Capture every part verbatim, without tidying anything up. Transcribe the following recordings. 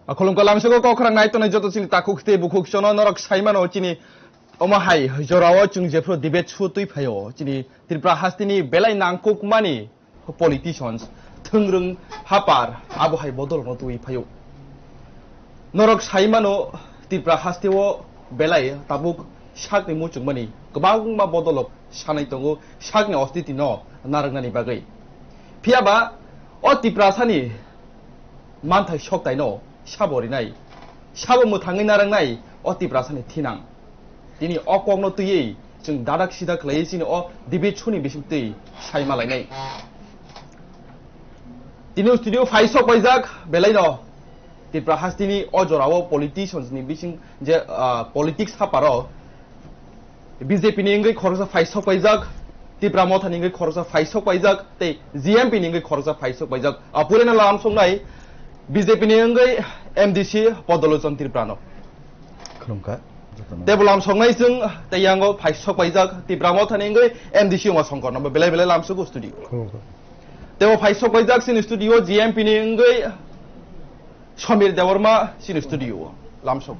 Akhulumkha lamsogo kok khorang nai tongnai joto chini takhuk tei bukhuk sono norok saimano chini omo hai jorao chwng jephru debate su twi phaio chini Tripura hasteni belai nangkukmani politicians, thwngrwng hapar abo hai bodolno twi phaio. Norok saimano Tripura hasteo belai tabuk sakni muchungmani kwbangma bodolok sanai tongo, sakni ostiti no narwknani bagwi. Phiyaba o Tiprasani manthai soktaino sabo rinai, sabo mwthangwi narwknai o Tiprasani thinang. Tini o kokno twiwi chwng dadak sida khlaiwi chini o debate suni bisingtwi sai malainai. Tini o studio phai sok paijak belaino Tripura hasteni o jorao politicians ni bising je, ah, politics haparo B J P ni wngwi khoroksa phai sok paijak, Tipra Motha ni wngwi khoroksa phai sok paijak, tei G M P ni wngwi khoroksa phai sok paijak. Ah, purina lam songnai B J P ni wngwi M D C Podolochon Tripura no. Khulumkha. Tebo lam songnai chwng tei yango phai sok paijak Tipra Motha ni wngwi M D C Uma Songkor no belai belai lam sugo studio. Khulumkha. Tebo phai sok paijak chini studio G M P ni wngwi Somir Debbarma chini studio o lamsok.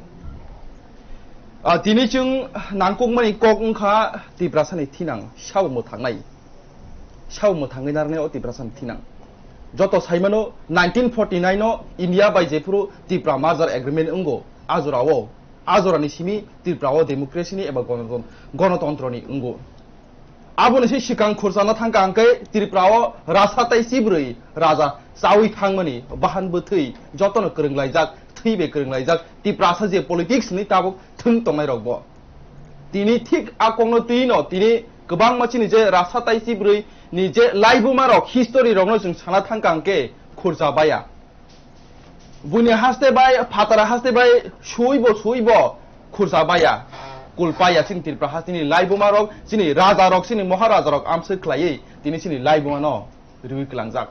Ah, tini chwng nangkukmani kok wngkha Tiprasani thinang sabo mwthangnai. Sabo mwthangwi narwknai o Tiprasani thinang. Joto saimano nineteen forty-nine o India bai jephuru Tipra merger agreement wngo, a jorao, a jorani simi Tripura o democracy ni eba gonoton-, gonotontroni wngo. Aboni se swkang khurchana thangkha hwnkhe Tripura o rasa tai chibrwi raja chawi thangmani bahan bwthwi jotono kwrwnglaijak, thwi bai kwrwnglaijak Tiprasa je politics ni tabuk thwng tongnai rok bo. Tini thik a kokno twi no tini kwbangma chini je rasa tai chibrwi ni je laibuma rok history rok no chwng sana thangkha hwnkhe khurcha baya. Buini haste bai, phatara haste bai, suibo, suibo, khurcha baya, kulpaya, chini Tripura hasteni laibuma rok, chini raja rok, chini Maharaja rok amswk khlaiwi, tini chini laibuma no riwi kwlangjak.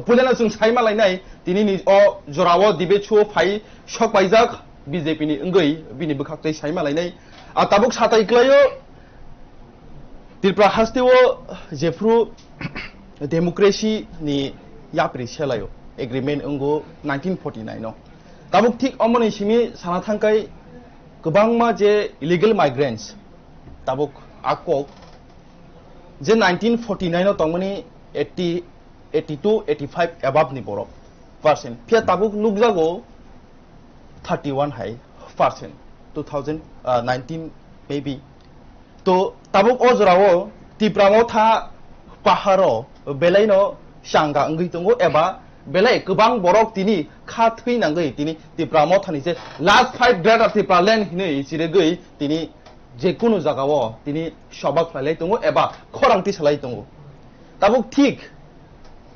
Puilano chwng saima lainai, tini ni o jorao debate show phai sok paijak, B J P ni wngwi bini bwkhak tei saima lainai. A tabuk satai kwlaio, Tripura hasteo jephru democracy ni yapri selaio agreement wngo nineteen forty-nine o. Tabuk thik omoni simi sana thangkai kwbangma je illegal migrants tabuk a kok je nineteen forty-nine o tongmani eighty, eighty-two, eighty-five above ni borok percent. Phiya tabuk nukjago thirty-one hai percent, two thousand nineteen maybe. To tabuk o jorao Tipra Motha paharo belaino changa wngwi tongo eba belai kwbang borok tini kha thwi nangwi tini Tipra Mothani je last fight Greater Tipraland hinwi chiregwi tini je kunu jagao tini soba khlailai tongo eba khorang tisalai tongo. Tabuk thik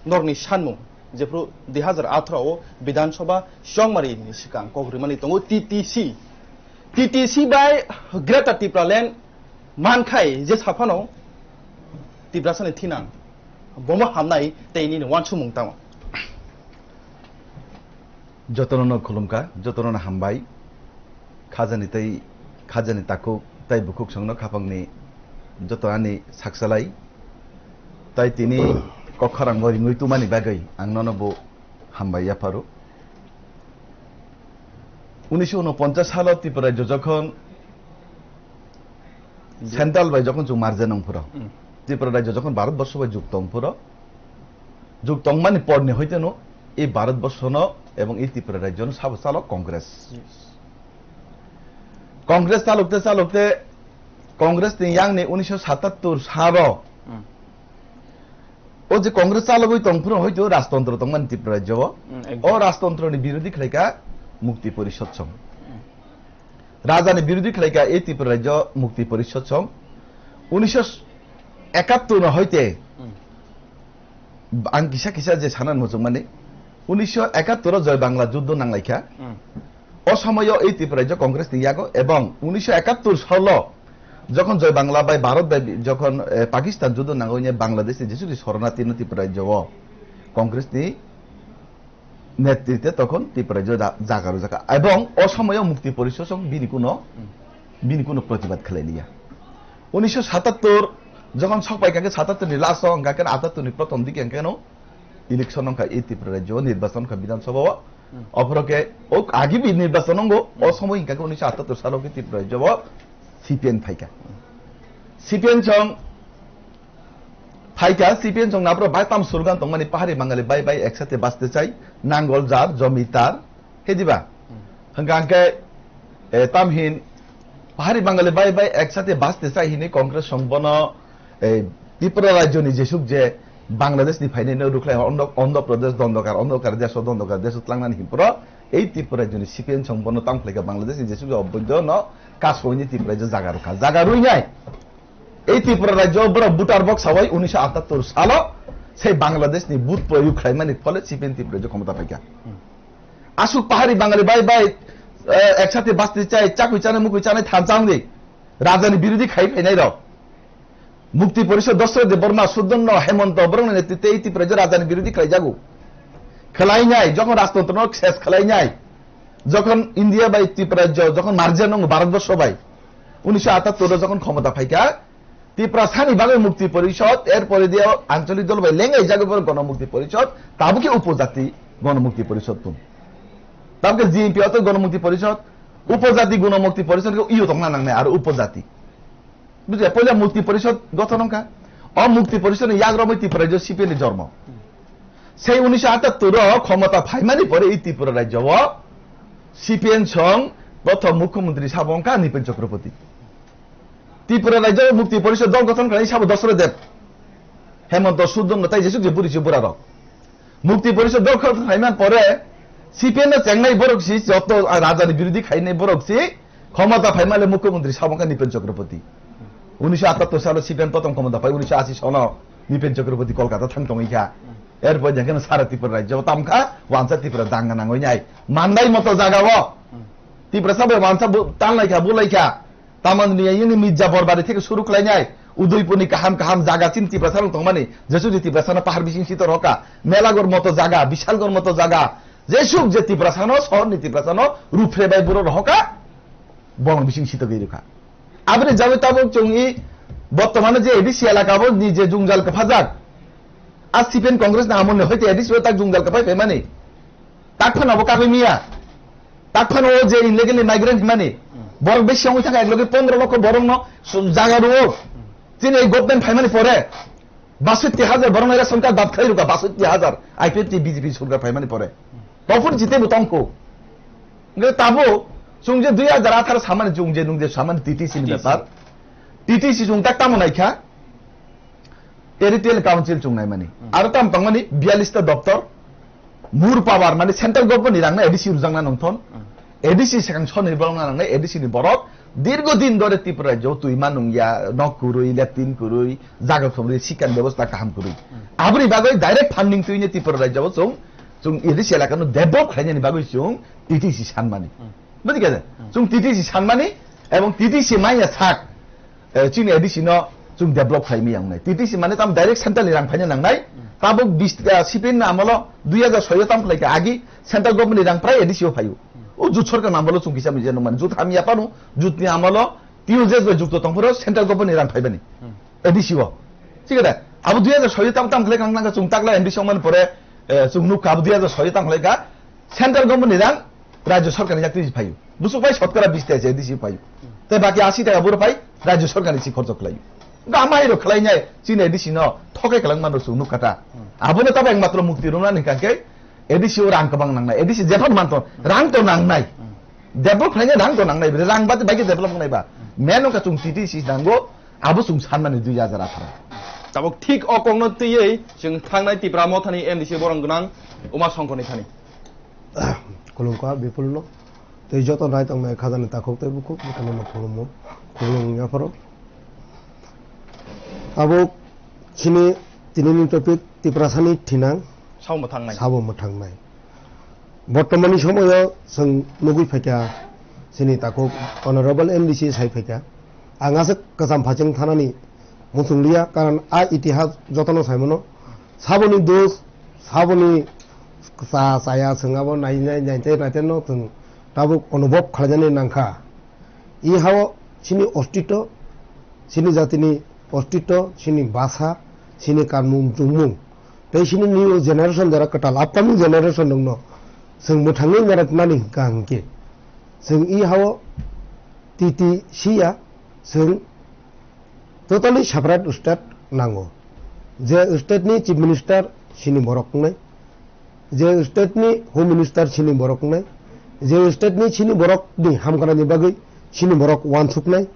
norni sanmung, jephru dui hazar atharo o Bidhan Sabha chongmari ni swkang kok rimani tongo T T C. T T C bai Greater Tipraland mankhai je saphano Tiprasani thinang bomo hamnai tei nini wansukmung tamo. Jotono no khulumkha, jotono no hambai. Khajani tei khajani takhuk tei bukhuk songno khapangni joto ani saksalai. Tai tini kokharangbo ringwi tumani bagwi ang nono bo hambai yapharo. Unisho unoponchas salo Tripura rajyo jokhon Central bai jokhon chwng merge nang phuro, Hmm. Tripura rajyo jokhon Bharat borsho bai juk tong phuro, juk tongmani porni hoiteno ei Bharat borshono ebong ei Tripura rajyono sabo chalo Congress. Yes. Congress chalokte chalokte Congress ni yangni unisho satattor salo Hmm. O je Congress chalogwi tong phuru hoito rajtontro tongmani Tripura rajyo o. Hmm, ekdom. O rajtontro ni birodhi khlaika Mukti Porishod Song. Hmm. Raja ni birodhi khlaika e Tripura rajyo Mukti Porishod Song. Unisho ekattor no hoite Hmm. ang kisa kisa je sanan muchungmani unisho ekattor o Joy Bangla juddo nanglaikha. Hmm. O somoyo ei Tripura rajyo Congress ni yago ebong unisho ekattor salo jokhon Joy Bangla bai Bharat bai jokhon, eh, Pakistan judo nango hwnwi Bangladesh ni jesuki soronarthi no Tripura rajyo o Congress ni নেতৃত্বে তখন ত্রিপুরা রাজ্য জা-, জাগা রুজাকা। এবং অ সময়ও মুক্তি পরিষদ সং বিনি কোনো, বিনি কোনো প্রতিবাদ খেলাইলিয়া। উনিশশো সাতাত্তর যখন সবাই কাকে সাতাত্তর নি লাস্ট হং কাকে আটাত্তর নি প্রথম দিকে কেন ইলেকশন হং এই ত্রিপুরা রাজ্য নির্বাচন কা বিধানসভা। অপরকে ও আগে বি নির্বাচন হঙ্গো, অ সময় কাকে উনিশশো আটাত্তর সালো কি ত্রিপুরা রাজ্য সিপিএন ফাইকা। সিপিএন সং ফাইকা, সিপিএন সং নাপ্রো bai tam slogan tongmani pahari Bangali bai bai eksathai baste chai, nangol jar, jomitar, he diba? Hingka hingke, eh, tamhin pahari Bangali bai bai eksathai baste chai hini Congress song bono, eh, Tripura rajyo ni jesuk je Bangladesh ni phainai no rukhlai Andhra, Andhra Pradesh dondokar, Andhra Pradesh o dondokar, desh o tlangnani himpro, ei Tripura rajyo ni sipiyan song bono tang phlaika Bangladesh ni jesuk je obbondo no kasoi ni Tripura rajyo jaga rukha, jaga ruinai. Ei Tripura rajyo borok voter box hawai unisho atattor salo sei Bangladesh ni vote proyog khlaimani phole sipiyan Tripura rajyo khomota phaikha. Asuk pahari Bangali bai bai, eh, eksathai basti chai, chakui chanai, mukui chanai, thansa wngdi. Rajani birodhi khai phainai rok. Mukti Porishod Dosrot Debbarma, Sudanno, Hemonto, borokni netrite ei Tripura rajani birodhi khlai jago. Khlai nai, jokhon rajtantro no ses khlai nai, jokhon India bai Tripura rajyo, jokhon merger nongo Bharatborsho bai, unisho atattor o jokhon khomota phaikha, Tiprasani bagwi Mukti Porishod, er pore diyo ancholik dol bai lengai jago borok Gono Mukti Porishod, tabuk khe upojati Gono Mukti Porishod tong. Tabuk khe G M P o to Gono Mukti Porishod, upojati Gono Mukti Porishod khe iyo tongna nangnai aro upojati. Bujhe, poila Mukti Porishod gothon wngkha. O Mukti Porishod ni yagromwi Tripura rajyo C P M ni jormo. Sei unisho atattor o khomota phaimani pore ei Tripura rajyo o C P M song prothom mukhyamantri sabo wngkha Nipen Chakraborty. Tripura rajyo o Mukti Porishod dol gothon khlai sabo Dosrot Deb, Hemonto, Sudanno tai jesuk je buri je bura rok. Mukti Porishod dol gothon khlaiman pore C P M no chengnai borok si joto rajani birodhi khainai borok si khomota phaimale mukhyamantri sabo wngkha Nipen Chakraborty. Unisho atattor salo C P M prothom khomota phai, unisho asi sono Nipen Chakraborty Kolkata thang tongwi kha. Erpor jang khe no sara Tripura rajyo o tamkha, wansa Tripura danga nangwi nai. Mandai moto jaga o. Tiprasa bai wansa bu-, tanlai kha, bulai kha. Tamani yini Mirza Borbari theke suru khlainai, Udaipurni kaham kaham jaga chini Tiprasa rok tongmani, Jesuri Tiprasano pahar bising sito roka, Melagor moto jaga, Bishalgor moto jaga, jesuk je Tiprasano, sohorni Tiprasano, rupre bai buro rohoka, bolong bising sito gei rokha. Aboni jagoi tabuk chwng i bortomano je A D C elaka bo ni je jwngjal kwphajak, a C P M Congress ni amolni hoite A D C o tak jwngjal kwphai phaimani. Tak phano bo kagwi miya. Tak phano o je illegal migrant himani. Borok besi wngwi thangkha, ek loge pondro lokho borokno su-, jaga rwo. Chini ei government phaimani pore basotti hajar borokno ration card bad khlai rwkha, basotti hajar I P F T B J P sorkar phaimani pore. Topor jite bo tongkho. Hwnkhe tabuk chwng je dui hajar atharo samani chwng je nwng je samani T T C ni T T C. Bepar. T T C chwng tak tamo naikha. Territorial Council chwng naimani. Hmm. Aro tam tongmani biyallis ta doptor, mur power, mane central government ni rang no A D C rwjakna nongthon. Hmm. A D C swkang sor ni borok na nangnai, A D C ni borok dirgo din dore Tripura rajyo twi ma nungya, nok kwrwi, latrine kwrwi, jaga khumrwi, sikan bebosta kaham kwrwi. Hmm. Aboni bagwi direct funding twini Tripura rajyo chwng, chwng A D C elaka no develop khlainani bagwi chwng T T C sanmani. Hmm. Bujikha de? Hmm. Chwng T T C sanmani, ebong T T C manya sak, eh, chini A D C no chwng develop khlai maya wngnai. T T C mane tam direct central ni rang phaina nangnai. Hmm. Tabuk bis, eh, C P M ni amolo dui hajar soi o tam khlai kha agi central government ni rang prai A D C o phaio. Hmm. O jut sorkar ni amolo chwng kisa mija nung mani. Jut hamya phano, jut ni amolo T U J S bai jukto tong phuru central government ni rang phaibani. Hmm. A D C o. Thik ase? Abo dui hajar soi o tam tam khlai kha nang kha chwng takla M D C ongmani pore, eh, chwng nukha abo dui hajar soi o tam khlai kha central government ni rang Rajya sorkar ni yakti si phaio. Busuk bai sotkara bis ta se A D C phaio. Tei baki asi taka boro phai Rajya sorkar ni si khorchok khlaio. Ga mai rok khlai nai chini A D C no thokai kalang man rok chwng nukha ta. Hmm. Abono tabo ekmatro mukti rwna ni kangke A D C o rang kwbang nangnai. A D C jephar manto rang to nangnai. Hmm. Develop khlaina rang to nangnai. Rang bati bai khe develop wngnai ba. Hmm. Main wngkha chwng T T C nango abo chwng sanmani dui hajar atharo. Tabuk thik o kokno twiwi chwng thangnai Tipra Mothani M D C borong gwnang Uma Songkhorni thani. Khulumkha Bipulno. Tei joto nai tongnai khajani takhuk tei bukhuk, bukhukno khulummo, khulum wngya phoro. Tabuk chini tinini topic Tiprasani thinang sabo mwthangnai. Sabo mwthangnai. Bortomani somoyo chwng nugwi phaikha chini takhuk Honorable M D C sai phaikha. Ang aswk kwcham phaching thanani muchung liya, karon a itihas jotono saimano. Saboni dos, saboni cha chaya chwng abo nai nai nai tei nai tei no chwng tabuk onubhob khlainani nangkha. I hao chini ostito, chini jatini ostito, chini basa, chini kanmung chumung tei chini new generation jara kwtal upcoming generation rokno chwng mwthangwi narwknani hwnkha hwnkhe chwng i hao titi siya, chwng totally separate state nango. Je state ni chief minister chini borok wngnai, je state ni home minister chini borok wngnai, je state ni chini borok ni hamkrai ni bagwi chini borok wansuknai,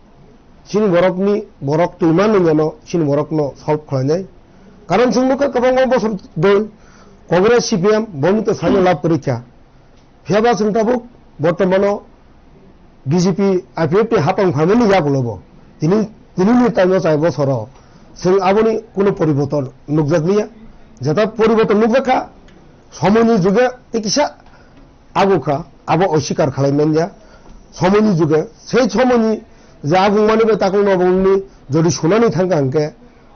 chini borok ni borok twima nungya no chini borok no solve khlainai. Karon chwng nukha kwbangma bosor dol Congress C P M boni to sani lab kwrwi kha. Phiya ba chwng tabuk bortomano B J P I P F T hapang phaimani yagulo bo. Tini, tinini time o chai bosoro chwng aboni kuno poriborton nukjakliya. Jeta poriborton nukjakha, somoini juge tei kisa agukha, abo osikar khalai manya. Somoini juge, sei somoini je agungmani bai takung nobongni jodi sunani thangkha hwnkhe,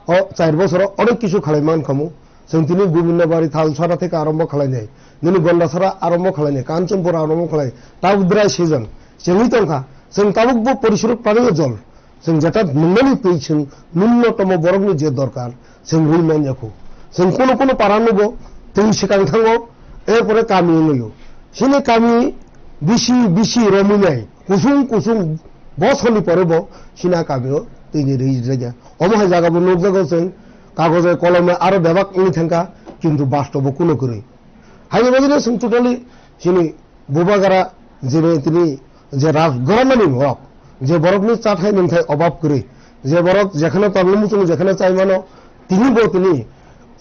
o char bosoro onek kisu khalai mankhamu. Chwng tini Gobindabari, Thalsara theke arombo khlainai, nini Gondasara arombo khlainai, Kanchanpur arombo khlai, tabuk dry season. Chengwi tongkha, chwng tabukbo porisruk paniyo jol. Chwng jeta nungmani twi chwng nunnotomo borokni je dorkar, chwng rwi manya khu. Chwng kono kono para nugo, twi swkang thango, erpore kami wngwi o. Chini kami bisi bisi romwi nai, kusung kusung bosorni pore bo chini a kami o twini rwi rwjakya. Omo hai jaga bo nukjago chwng, kagoje kolome aro bebak wngwi thangkha, kintu bastobo kuno kwrwi. Haini bagwino chwng totally chini bubagra jini tini je raj goronani borok, je borokni chathai nungthai obab kwrwi, je borok jekheno tongwi muchung jekheno chai mano, tini bo tini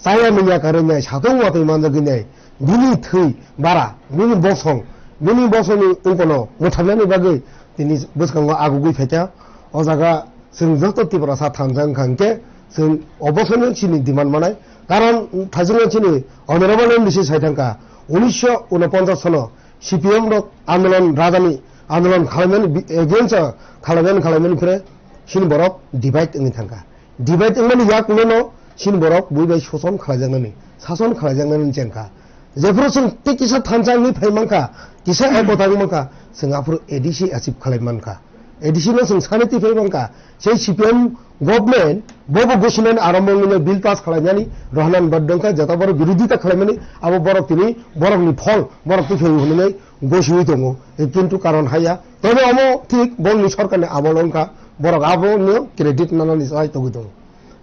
chaya nungya karwi nai, satung watwi manjagwi nai, bini thwi bara, bini bosong, bini bosongni ungkono mwtharnani bagwi tini bwskango agugwi phaikha. O jaga chwng joto Tiprasa thansa wngkha hwnkhe chwng obosono chini demand manai. Karon thaisingno chini Honorable M D C sai thangkha, unisho unoponchas sono C P M rok andolon rajani andolon khalaimani bi-, against o khalaimani khalaimani phre chini borok divide wngwi thangkha. Divide wngmani yakulono chini borok bui bai soson khalaijaknani, sason khalaijaknani chengkha. Jephuru chwng tei kisa thansa wngwi phai mankha, kisa ekota wngwi mankha, chwng aphuru A D C achieve khalai mankha. A D C no chwng sani twi phai mankha, sei C P M government bobo gosinani arombo wngwi bill pass khalainani rohnan bad dongkha, jeta borok birodita khalaimani abo borok tini borokni phol borok twi phai hwnwi gosiwi tongo. Kintu karon haya, tobe omo thik borokni sorkarni amol wngkha, borok abono credit nanani sai togwi tongo.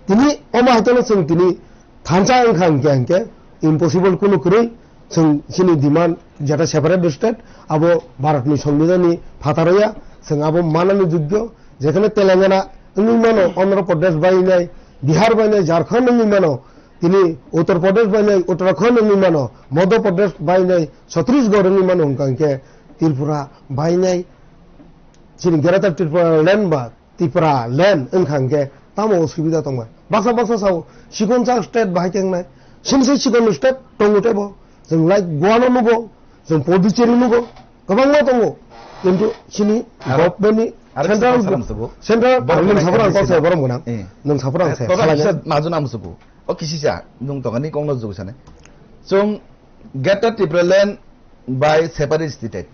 Tini omo haitano chwng tini thansa wngkha hwnkhe hwnkhe impossible kunu kwrwi. Chwng chini demand jeta separate state abo Bharatni Songbidanni phataro ya, chwng abo manani jogyo, jekhane Telangana wngwi mano, Andhra Pradesh bainai, Bihar bainai, Jharkhand wngwi mano, tini Uttar Pradesh bainai, Uttarakhand wngwi mano, Madhya Pradesh bainai, Chhattisgarh wngwi mano, hwnkha hwnkhe Tripura bainai, chini Greater Tripura land ba Tipra land wngkha hwnkhe tamo osubida tongba? Baksa baksa sao, chikonsa state bahai khe wngnai. Simi se chikon state tongo tebo. Chwng like Goa no nugo, chwng Puducherry nugo, kwbangma tongo. Kintu chini aro, government ni aro central, kisa samsukgo. Central, borok nwng gwnang saphuru ang M D C kok sai na. Borok gwnang. Eh. Nwng saphuru ang eh, sai. Kok khalai kisa nai. Majuna musugo. O kisisa nwng tongani kok no jugo sane. Chwng Greater Tipraland by separate state.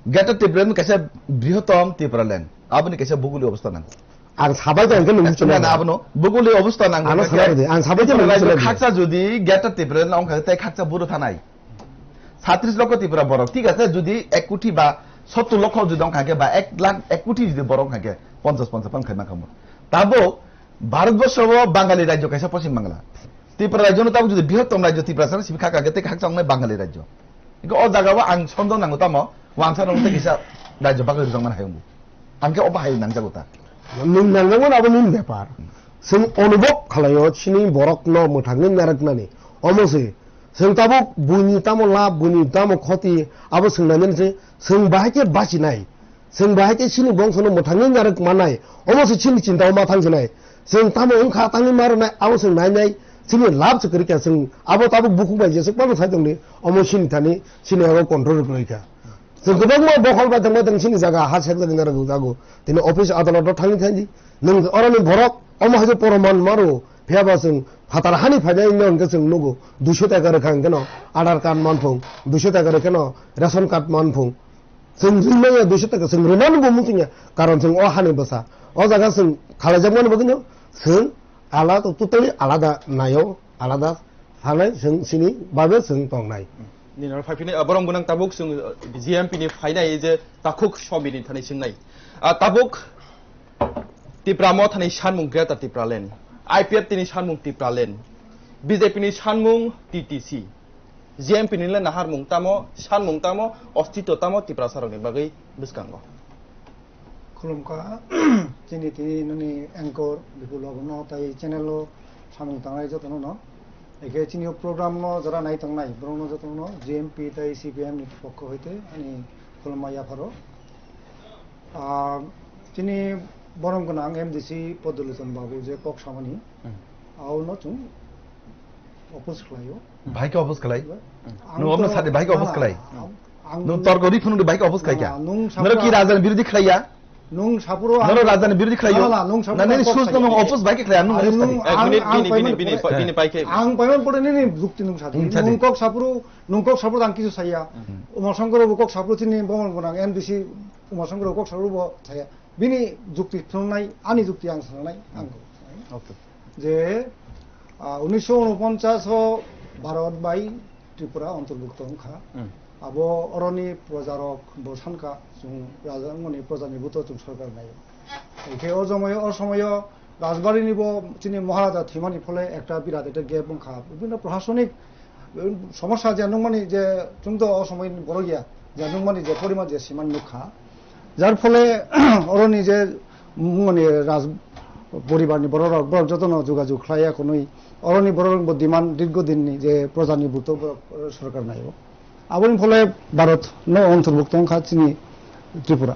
Greater Tipraland kaisa brihotom Tipraland. Aboni kaisa buguli obostha nang. Ang sabai tong khe nung Na, muchung na, nai. Abono buguli obostha nang. Ano sabai de, ang sabai tong Tripura nung rajyo muchung nai. Khaksa jodi Greater Tipraland ong kha tei khaksa buro thanai. Satris lokho Tripura borok. Thik ase, jodi ek koti ba sottor lokho jodi ong kha khe ba ek lakh ek koti jodi borok ong kha khe ponchas ponchas pan khai ma khamu. Tabo Bharatborsho o Bangali rajyo kaisa Poschim Bangla. Tripura rajyo no tabuk jodi brihotom rajyo Tripura sano sibi kha kha khe tei khaksa wngnai Bangali rajyo. Hingke o jaga o ang sondok nango tamo, wansa rok tei kisa rajyo bagwi rwjakmani hayung bo. Ang khe obo hayung nangjago ta. Nwng nangjakmani abo nini bepar. Chwng onubhob khalai o chini borok no mwthangwi narwknani. Omo se, chwng tabuk buini tamo lab, buini tamo khoti, abo swngnainani se, chwng bahai khe bachinai. Chwng bahai khe chini bongsono mwthangwi narwk mannai, omo se chini chinta o ma thang sinai. Chwng tamo wngkha tangwi ma rwnai, abo chwng nainai, chini lab se kwrwi kha, chwng abo tabuk bukhuk bai jeswk phano sai tongdi, omo chini thani chini abo control rwk kha. Chwng kwbangma bokhol bai tongbai tong chini jaga ha sek jagwi narwk jago. Tini office adalot o thangwi thangdi, nwng oroni borok omo hai khe poroman maro, phiya ba chwng Phatar hani phainai wngkha hwnkhe chwng nugo, duiso taka rwkha hwnkhe no Aadhaar card manphung, duiso taka rwkhe no ration card manphung. Chwng rwmanya duiso taka chwng rwmani bo muchungya, karon chwng o hani bwsa. O jaga chwng khalaijakmani bagwino chwng alada, totally alada naio, alada sanai chwng chini babe chwng tongnai. Nini oro phaiphini, ah, borok gwnang tabuk chwng, ah, G M P ni phainai je takhuk Somir ni thani swngnai. Ah, tabuk Tipra Motha ni sanmung Greater Tipraland, I P F T ni sanmung Tipraland, B J P ni sanmung T T C, G M P ni le naharmung tamo, sanmung tamo, ostitw tamo Tiprasa rok ni bagwi bwskango. Khulumkha, chini tini nini anchor Bipul babu no tai channel o samung tangnai joto no no. Eke chini o program no jara nai tongnai, borok no joto no G M P tai C P M ni pokho hoite ani khulumma yapharo. Ah, chini borom gwnang M D C Podoluchon babu je kok samani, Hmm. Ao no chwng oppose khlaio. Bahai khe oppose khlai? Ang Nwng omo to sadi bahai khe oppose na, khlai? Ang, ang Nwng torko ri phunukdi bahai khe oppose khlai kha? Na, nwng Nwng ki sapra rajani birodhi khlai ya? Nwng sapro Nwng ang rajani birodhi khlai yo? Na, na, nwng sapro Nani ang kok sus saya. Nwng oppose bahai khe khlai ya? Nwng Are oppose nwng khlai. Eh, ang, bini, ang bini, payment bini, pore. Bini pai khe. Ang payment pore nini jukti nwng sadi. Hmm, sadi. Nwng kok sapro, nwng kok sapro ang kisu saya. Hmm. Uma Songkor bo kok sapro chini bomol bonang M D C Uma Songkor bo kok sapro bo saya. Bini jukti phunuknai, ani jukti ang sananai, ang kok sanai. Okay. Je, ah, unisho unoponchas o Bharat bai Tripura ontorbukto wngkha. Hmm. Abo oroni projarok bo sankha, chwng raja wngmani projani buto chwng sorkar naio. Hwnkhe o jomoyo, o somoyo Rajbari ni bo chini Maharaja thwimani phole ekta birat ekta gap wngkha. Bibhinno prashasonik, eh, somosya je nukmani je chwng to o somoi ni borok ya, je nukmani je poriman je siman nukha. Jar phole oroni je, mm, mani raj poribar ni borok rok, borok jotono jogajog khlai ya kwnwi. Oroni borok rok bo demand dirgo din ni je proja ni buto borok, eh, sorkar naio. Aboni phole Bharat no ontorbukto wngkha chini Tripura.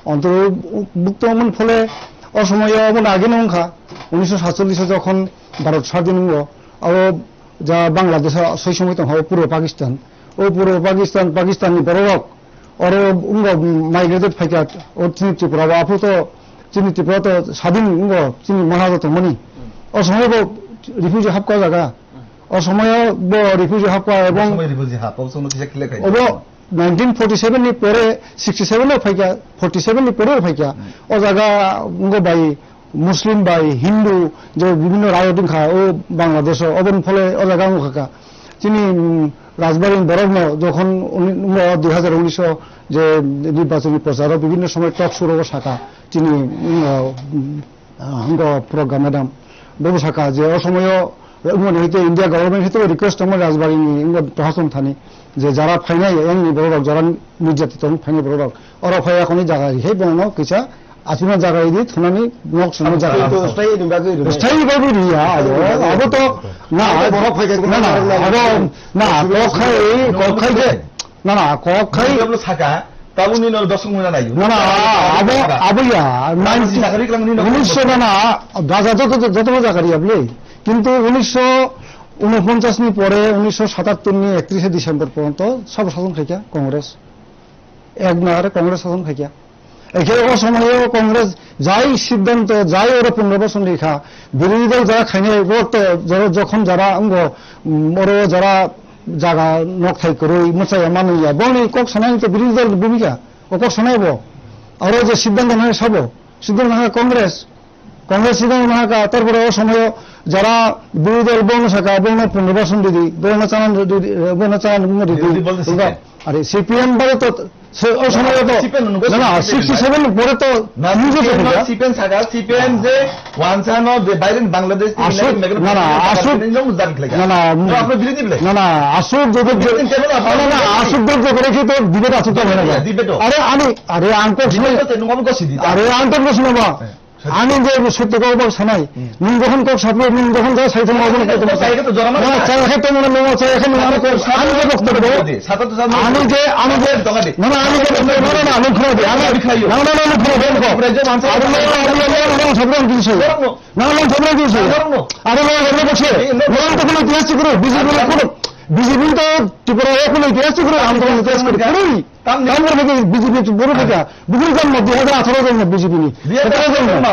Ontorbukto wngmani phole o somoyo omono ageno wngkha, unisho satchollish o jokhon Bharat sadhin wngo, abo ja Bangladesh o soi somoi tongkha, o puro Pakistan. O puro Pakistan, Pakistan ni borok rok oro wngo migrated phaikha, o chini Tripura o, aphuru to chini Tripura to sadhin wngo, chini Maharaja tongmani. O somoyo bo refugee hapkha o jaga. O somoyo bo refugee hapkha ebong Somoi refugee hap, o somono kisa clear khai. Obo nineteen forty seven ni pore, sixty seven o phaikha, forty seven ni pore o phaikha. Hmm. O jaga wngkha bai Muslim bai Hindu je bibhinno rajot wngkha o Bangladesh o, oboni phole o jaga wngkha kha. Chini, mm, Rajbari ni borok no jokhon uni-, wngkha dui hazar unis o je nirbachoni prochar o bibhinno somoy talk show rogo sakha chini, mm, Ah, wngkha Pragya madam. Bobo sakha je o somoyo wngmani hwnkhe India government hwnkhe request tongmani Rajbari ni wngkha Prashason thani je jara phainai yang ni borok rok jara nirjatito wng phainai borok rok. Oro phai yakhoni jaga ri hai bono kisa achukna jaga ri di thunani nok swngo jaga. Abo to stay ni bagwi ri. Stay ni bagwi ri ya, abo, abo to na, abo borok phai khe na, na, abo na, kok khai, kok khai je. Na, na, kok khai. Nini abo saka, tabuk nini oro dosok muna nayo. Na, na, abo, abo ya, Abo nine, si sakari klang nini oro unisho na, na, gaja joto, joto, joto jaga ri abli. Kintu unisho unoponchas ni pore, unisho satattor ni ektrishe December porjonto sabo sason khaikha Congress. Ek nare Congress sason khaikha. Ekhe o somoyo Congress jai siddhanto, jai oro punroboson rikha, birodhi dol jara khainai, oro to jara jokhon jara wngbo, mm, oro jara jaga nokthai kwrwi, mwchaya manwi ya, boni kok sanai to birodhi dol ni bhumika, o kok sanai bo. Oro je siddhanto nai sabo, siddhanto nai Congress, Congress siddhanto nai ka, tarpore o somoyo jara birodhi dol bono saka, bono punroboson ridi, bono chanan ridi, bono chanan ridi. Birodhi bolte C P M. Are C P M bare to Se, o somoy to, C P M no, na, na, sixty seven ni pore to na, news e C P M no, thokha. C P M saka, C P M je wansa no je baire Bangladesh te Aswk, Meghalaya na, na, aswk, no mujang khlai. Na, na, no, apno biridhi bole. Na, na, aswk je, je, Biridhi table na, na, aswk je, je, je, to debate aswk to hoy na. Debate to. Are, ani, are, ang to Debate to te nungam gosi di. Are, ang to gosi na ba. Eh. Ani je sotto kok bak sanai. Hmm. Nung jokhon kok sapro, nung jokhon ja sai thang, obo kok sai khe to jora mano. Na, sai khe to mano, no, sai khe mano, ani kok, ani je boktobyo. Sata to sata. Ani je, ani je, Tongadi. Na, na, ani je boktobyo, na, na, na, nung khna di, ani, Tongadi khayo. Na, na, na, nung khna di, nung khna di. Pre je mansa. Aro na, na, na, na, na, nung sapro ang kisi sai. Jorok no. Na, nung sapro ang kisi sai. Jorok no. Aro na, na, na, na, na, Jorok no. Nung to kono itihas chukro, B J P ni kono, B J P to Tripura o kono itihas chukro, ang to kono itihas chukro. Tamni. Tamni hwnkhe B J P boro kha. Bukung jang ma dui hajar atharo jang ma B J P ni. Dui hajar atharo jang ma.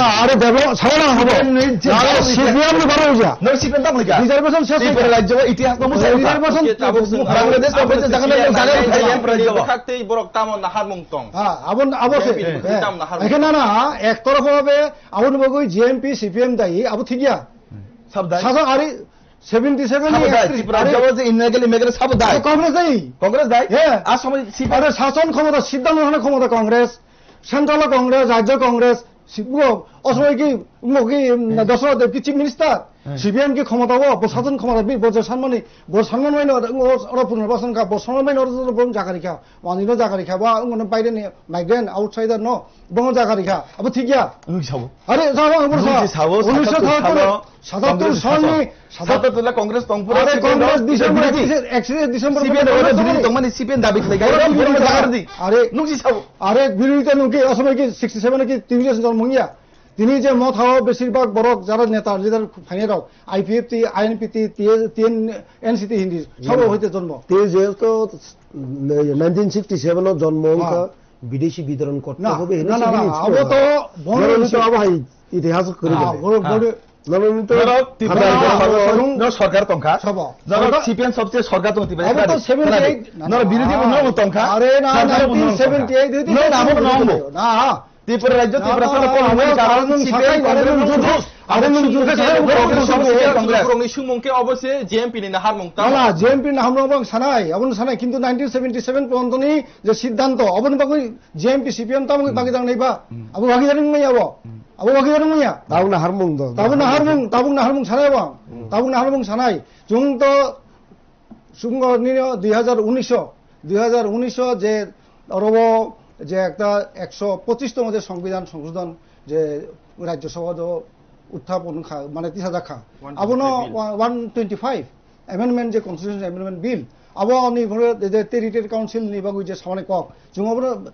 Nala, are develop, sawa na habo. C P M ni je Nala, develop C P M ni baro uja. No, C P M tamo kya? Reservation ses Tripura hoy. Rajya itihas no musa Reservation uta. Bangladesh no bese jaga no jaga uta. Bwkhak tei borok tamo nahar mung tong. Ha, abo, abo se. J M P ni Eh. Tamo nahar mung. Ekhe na na, ek torof hobe, abo ni bagwi J M P, C P M dai, abo thik ya. Sab dai. Sasa ari seventy seven Sabo ni dai, ekত্রিশ Tripura ari jabo je India gele megale sabo dai. Congress dai. Congress dai? Yeah. A somoy C P M. Are sason khomota, siddhanto hana khomota Congress, central Congress, rajya Congress, si-, bo, o somoy ki, mo ki, Hmm. Dosra Dev ki chief minister, Hmm. C P M ki khomota o, bo sason khomota bi, bo je sanmani, bo sanman mai no, o, oro punarbasan kha, bo sanman mai no, oro, oro, bo jakari kha, wani no jakari kha, ba, ngono baire ni, migrant, outsider no, bo jakari kha, abo thik ya. Wng sabo. Are, sabo, abo Nung sa, si sabo, unisho satattur salo, satattur Congress sani, shason. Satattur la Congress tong pura, Are C P M Congress rok, December, birothi. Ekত্রিশ, একত্রিশ December C P M pore rok Congress birothi tong mani C P M dabi khlai gai, Congress boro birothi jagar di. Are, Nung si sabo. Are, birothi tong ke, asal ke sixty seven ke T V S jong mung ya. Tini je mo thao besir bak borok jara neta leader phainai rok, I P F T, I N P T, T N, N C T hindi, sabo hoite jonmo. T J S to nineteen sixty seven o jonmo wngkha, Ha. Bideshi bitoron korte Na, hobe hinwi na, na, na, sini abo to bono Bono hinwi to abo hai itihas kori Ah, gele. Bono, Ah. Bono Nono to Norok Tripura Thadar Tripura Tripura no sorkar tongkha. Sabo. Norok Sorkar C P M sobse sorkar tong Tripura. Abo to Khna di, khna di. Seventy eight na, Norok na, birothi bo ah. Norok tongkha. Are na, Sorkar bo nineteen seventy eight Norok. Norok abo no abo. Na. Tripura rajyo Na, Tripura na, salo na, kolom na, karon na, C P M na, Congress na, no na, dos. Are nwng jukha sa, Congress, Congress, Congress. Borokni sumung khe obo se J M P ni naharmung tamo. Nala, J M P ni naharmung bang sanai, abo no sanai, kintu nineteen seventy seven pontoni je siddhanto, abo ni bagwi J M P C P M tamo bagwi jang nai ba? Hmm. Abo bagwi jang nai abo. Hmm. Abo bagwi jang nai ya? Tabuk naharmung do. Tabuk naharmung, tabuk naharmung sanai abo. Hmm. Tabuk naharmung sanai. Chwng to Chwng nini dui hazar unis o, dui hazar unis o je oro je ekta ekso pochis tong je Songbidan Songshodhon je Rajya Sabha do uthapon kha, mane tisa jakha. Abono one twenty five amendment je Constitution Amendment Bill, abo ni je Territory Council ni bagwi je samani kok, chwng abono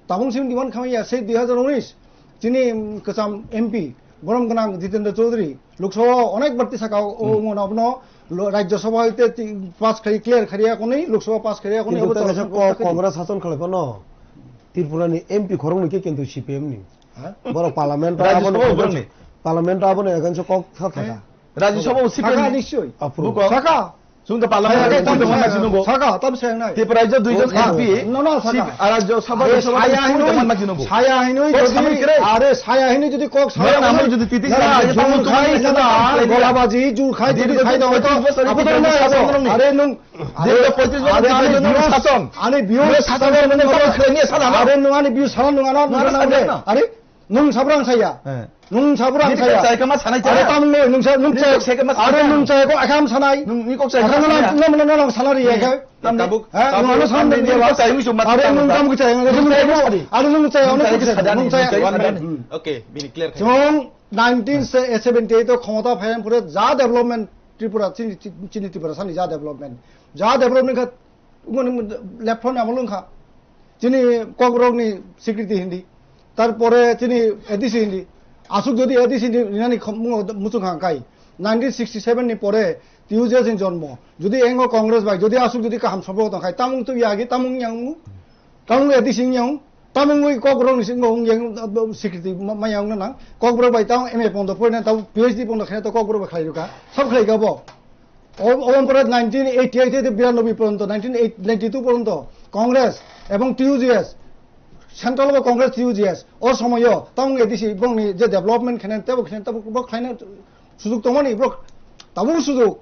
Tabung simi demand khamaya sei dui hazar unis chini, um, kwcham M P borom gwnang Jitendra Chaudhary Lok Sabha o onek barti saka o, o, hmm, wngmano abono lo-, Rajya Sabha hoite ti-, pass khai clear khariya konwi, Lok Sabha pass khariya konwi, kintu abo ta kaisa chwng ko-, kok kari. Congress sason khlai phano Tripura ni M P khoroknwi khe kintu C P M ni. Ha? Borok parliament o Rajya abono Sabha kok, borokni. Parliament o abono ekanso kok sa thaka. Rajya Sabha o Saka C P M ni. Nischoi. Approve. Buko. Saka. Chwng to parliament Saka, o tamo tongma saka. Majingo. Saka, tamo saka nai. Tripura rajyo duijon Saka. M P. No, no, saka. Sip-, a rajyo sabha, are, rajyo sabha saya tongma hinoi, majingo. Saya hinoi kok jodi, samai kre. Are, saya hinoi jodi kok saya hinoi. Nang jodi titi na, na, saya jung tongma khai majingo. Sana, golabaji, jung khai jodi khai da hoito. Diri to poitrish bosor abo to nang na, sason nang ni. Are nung, diri to poitrish bosor are, nang sason. Ani views sason nang ni. Are nung ani views sason nang na. Are. Nwng sabrang saya. Eh. Nwng sabrang saya. Nini kok saya kama sanai chaya. Are tamung noi, nwng sa, nwng chaya. Nini kok saya kama sanai chaya. Are nwng chaya ko akam sanai. Nwng, nini kok saya kama sanai chaya. Akam nwng, nwng, nwng sanai ya kai. Tam-, tabuk, are, tabuk, nwng ano sanai nini kok saya, nwng chuma. Are nwng tam ko chaya, nwng chaya ko. Are nwng chaya, nwng chaya, nwng chaya. One minute. Hmm. Okay, bini clear khai. Chwng nineteen seventy eight o khomota phaiyan pore ja development Tripura, chini, chini Tripura sani ja development. Ja development kha Umani left front amol wngkha. Chini Kokborok ni security hindi. Tarpore chini A D C hindi. Asuk jodi A D C ni rinani khom-, mungo muchung kha kai. Nineteen sixty seven ni pore T U J S ni jonmo. Jodi engo Congress bai, jodi asuk jodi kaham sompok tong khai, tamung tu yagi, tamung yang, tamung A D C yang. Tamungwi Kokborok ni singbo wng yang, uh, security ma-, maya wngna nang. Kokborok bai tamo M A pondo porina, tamo P H D pondo khaina to Kokborok bai khlai rwkha. Sab khlai kha bo. O, o pore nineteen eighty eight hete biranoboi poronto, nineteen ninety two poronto Congress ebong T U J S, central bo Congress T U J S, o somoyo tamung A D C bongni je development khaina, tebo khaina, tebo bo khlaina sujuk tongmani, bro, tabuk sujuk.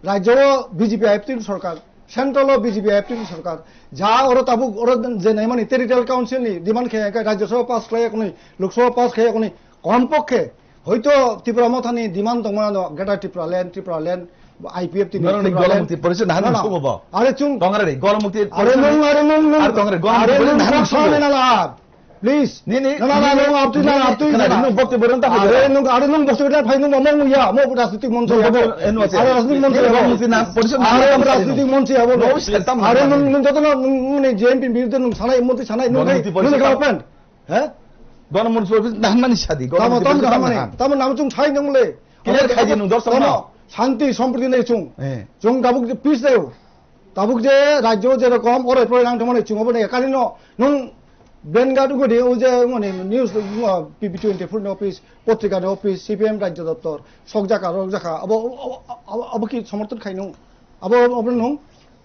Rajyo o B J P I F T ni sorkar, central o B J P I F T ni sorkar, ja oro tabuk oro je naimani territorial council ni demand khe, khe Rajya Sabha pass khlai yakni, Lok Sabha pass khlai yakni, kom pokhe hoito Tipra Motha ni demand tongmano, Greater Tripura Land, Tripura Land, I P F T ni Norok ni Tripura Land. Golomukti Porishod nahan No, no. Sugo bo. Are chung Tongare ni Golomukti Are Porishod nung, ni are nung, nung. Are tongare Are Golomukti nung Porishod nahan kok sugo. Sani nala. Please. Nini, na, na, na, nini, nung abdi na, nini, abdi na. Nung bhakti boron ta. Are nung, are nung bhakti boron phai nung mo ya, mo rajnitik moncho ya. Nung bhakti, eh, no, are rajnitik moncho ya. Nini bhakti na, position are na, rajnitik moncho ya, bolo. No, setam are na. Nung, nung joto na, nung, nung ni J M P biruddhe nung sanai, monti sanai, nung kai, nung government. He? Government office na mani sadi, tamo, government tamo office na mani, tamo. Tamo nam chung sai nung le. Kile khai di nung dor tamo, sama. Shanti, sompriti nei chung. Eh. Chung gabuk peace deo. Tabuk je rajyo jerokom orai porai nang thangmani chwng obo nai kali no nung Vanguard ungodi o je mani news, uh, P P twenty-four ni office, potrika ni office, C P M rajyo doptor, sok jaka, rok jaka, abo, abo, abo, abo ki somorthon khai nung? Abo, abo nung?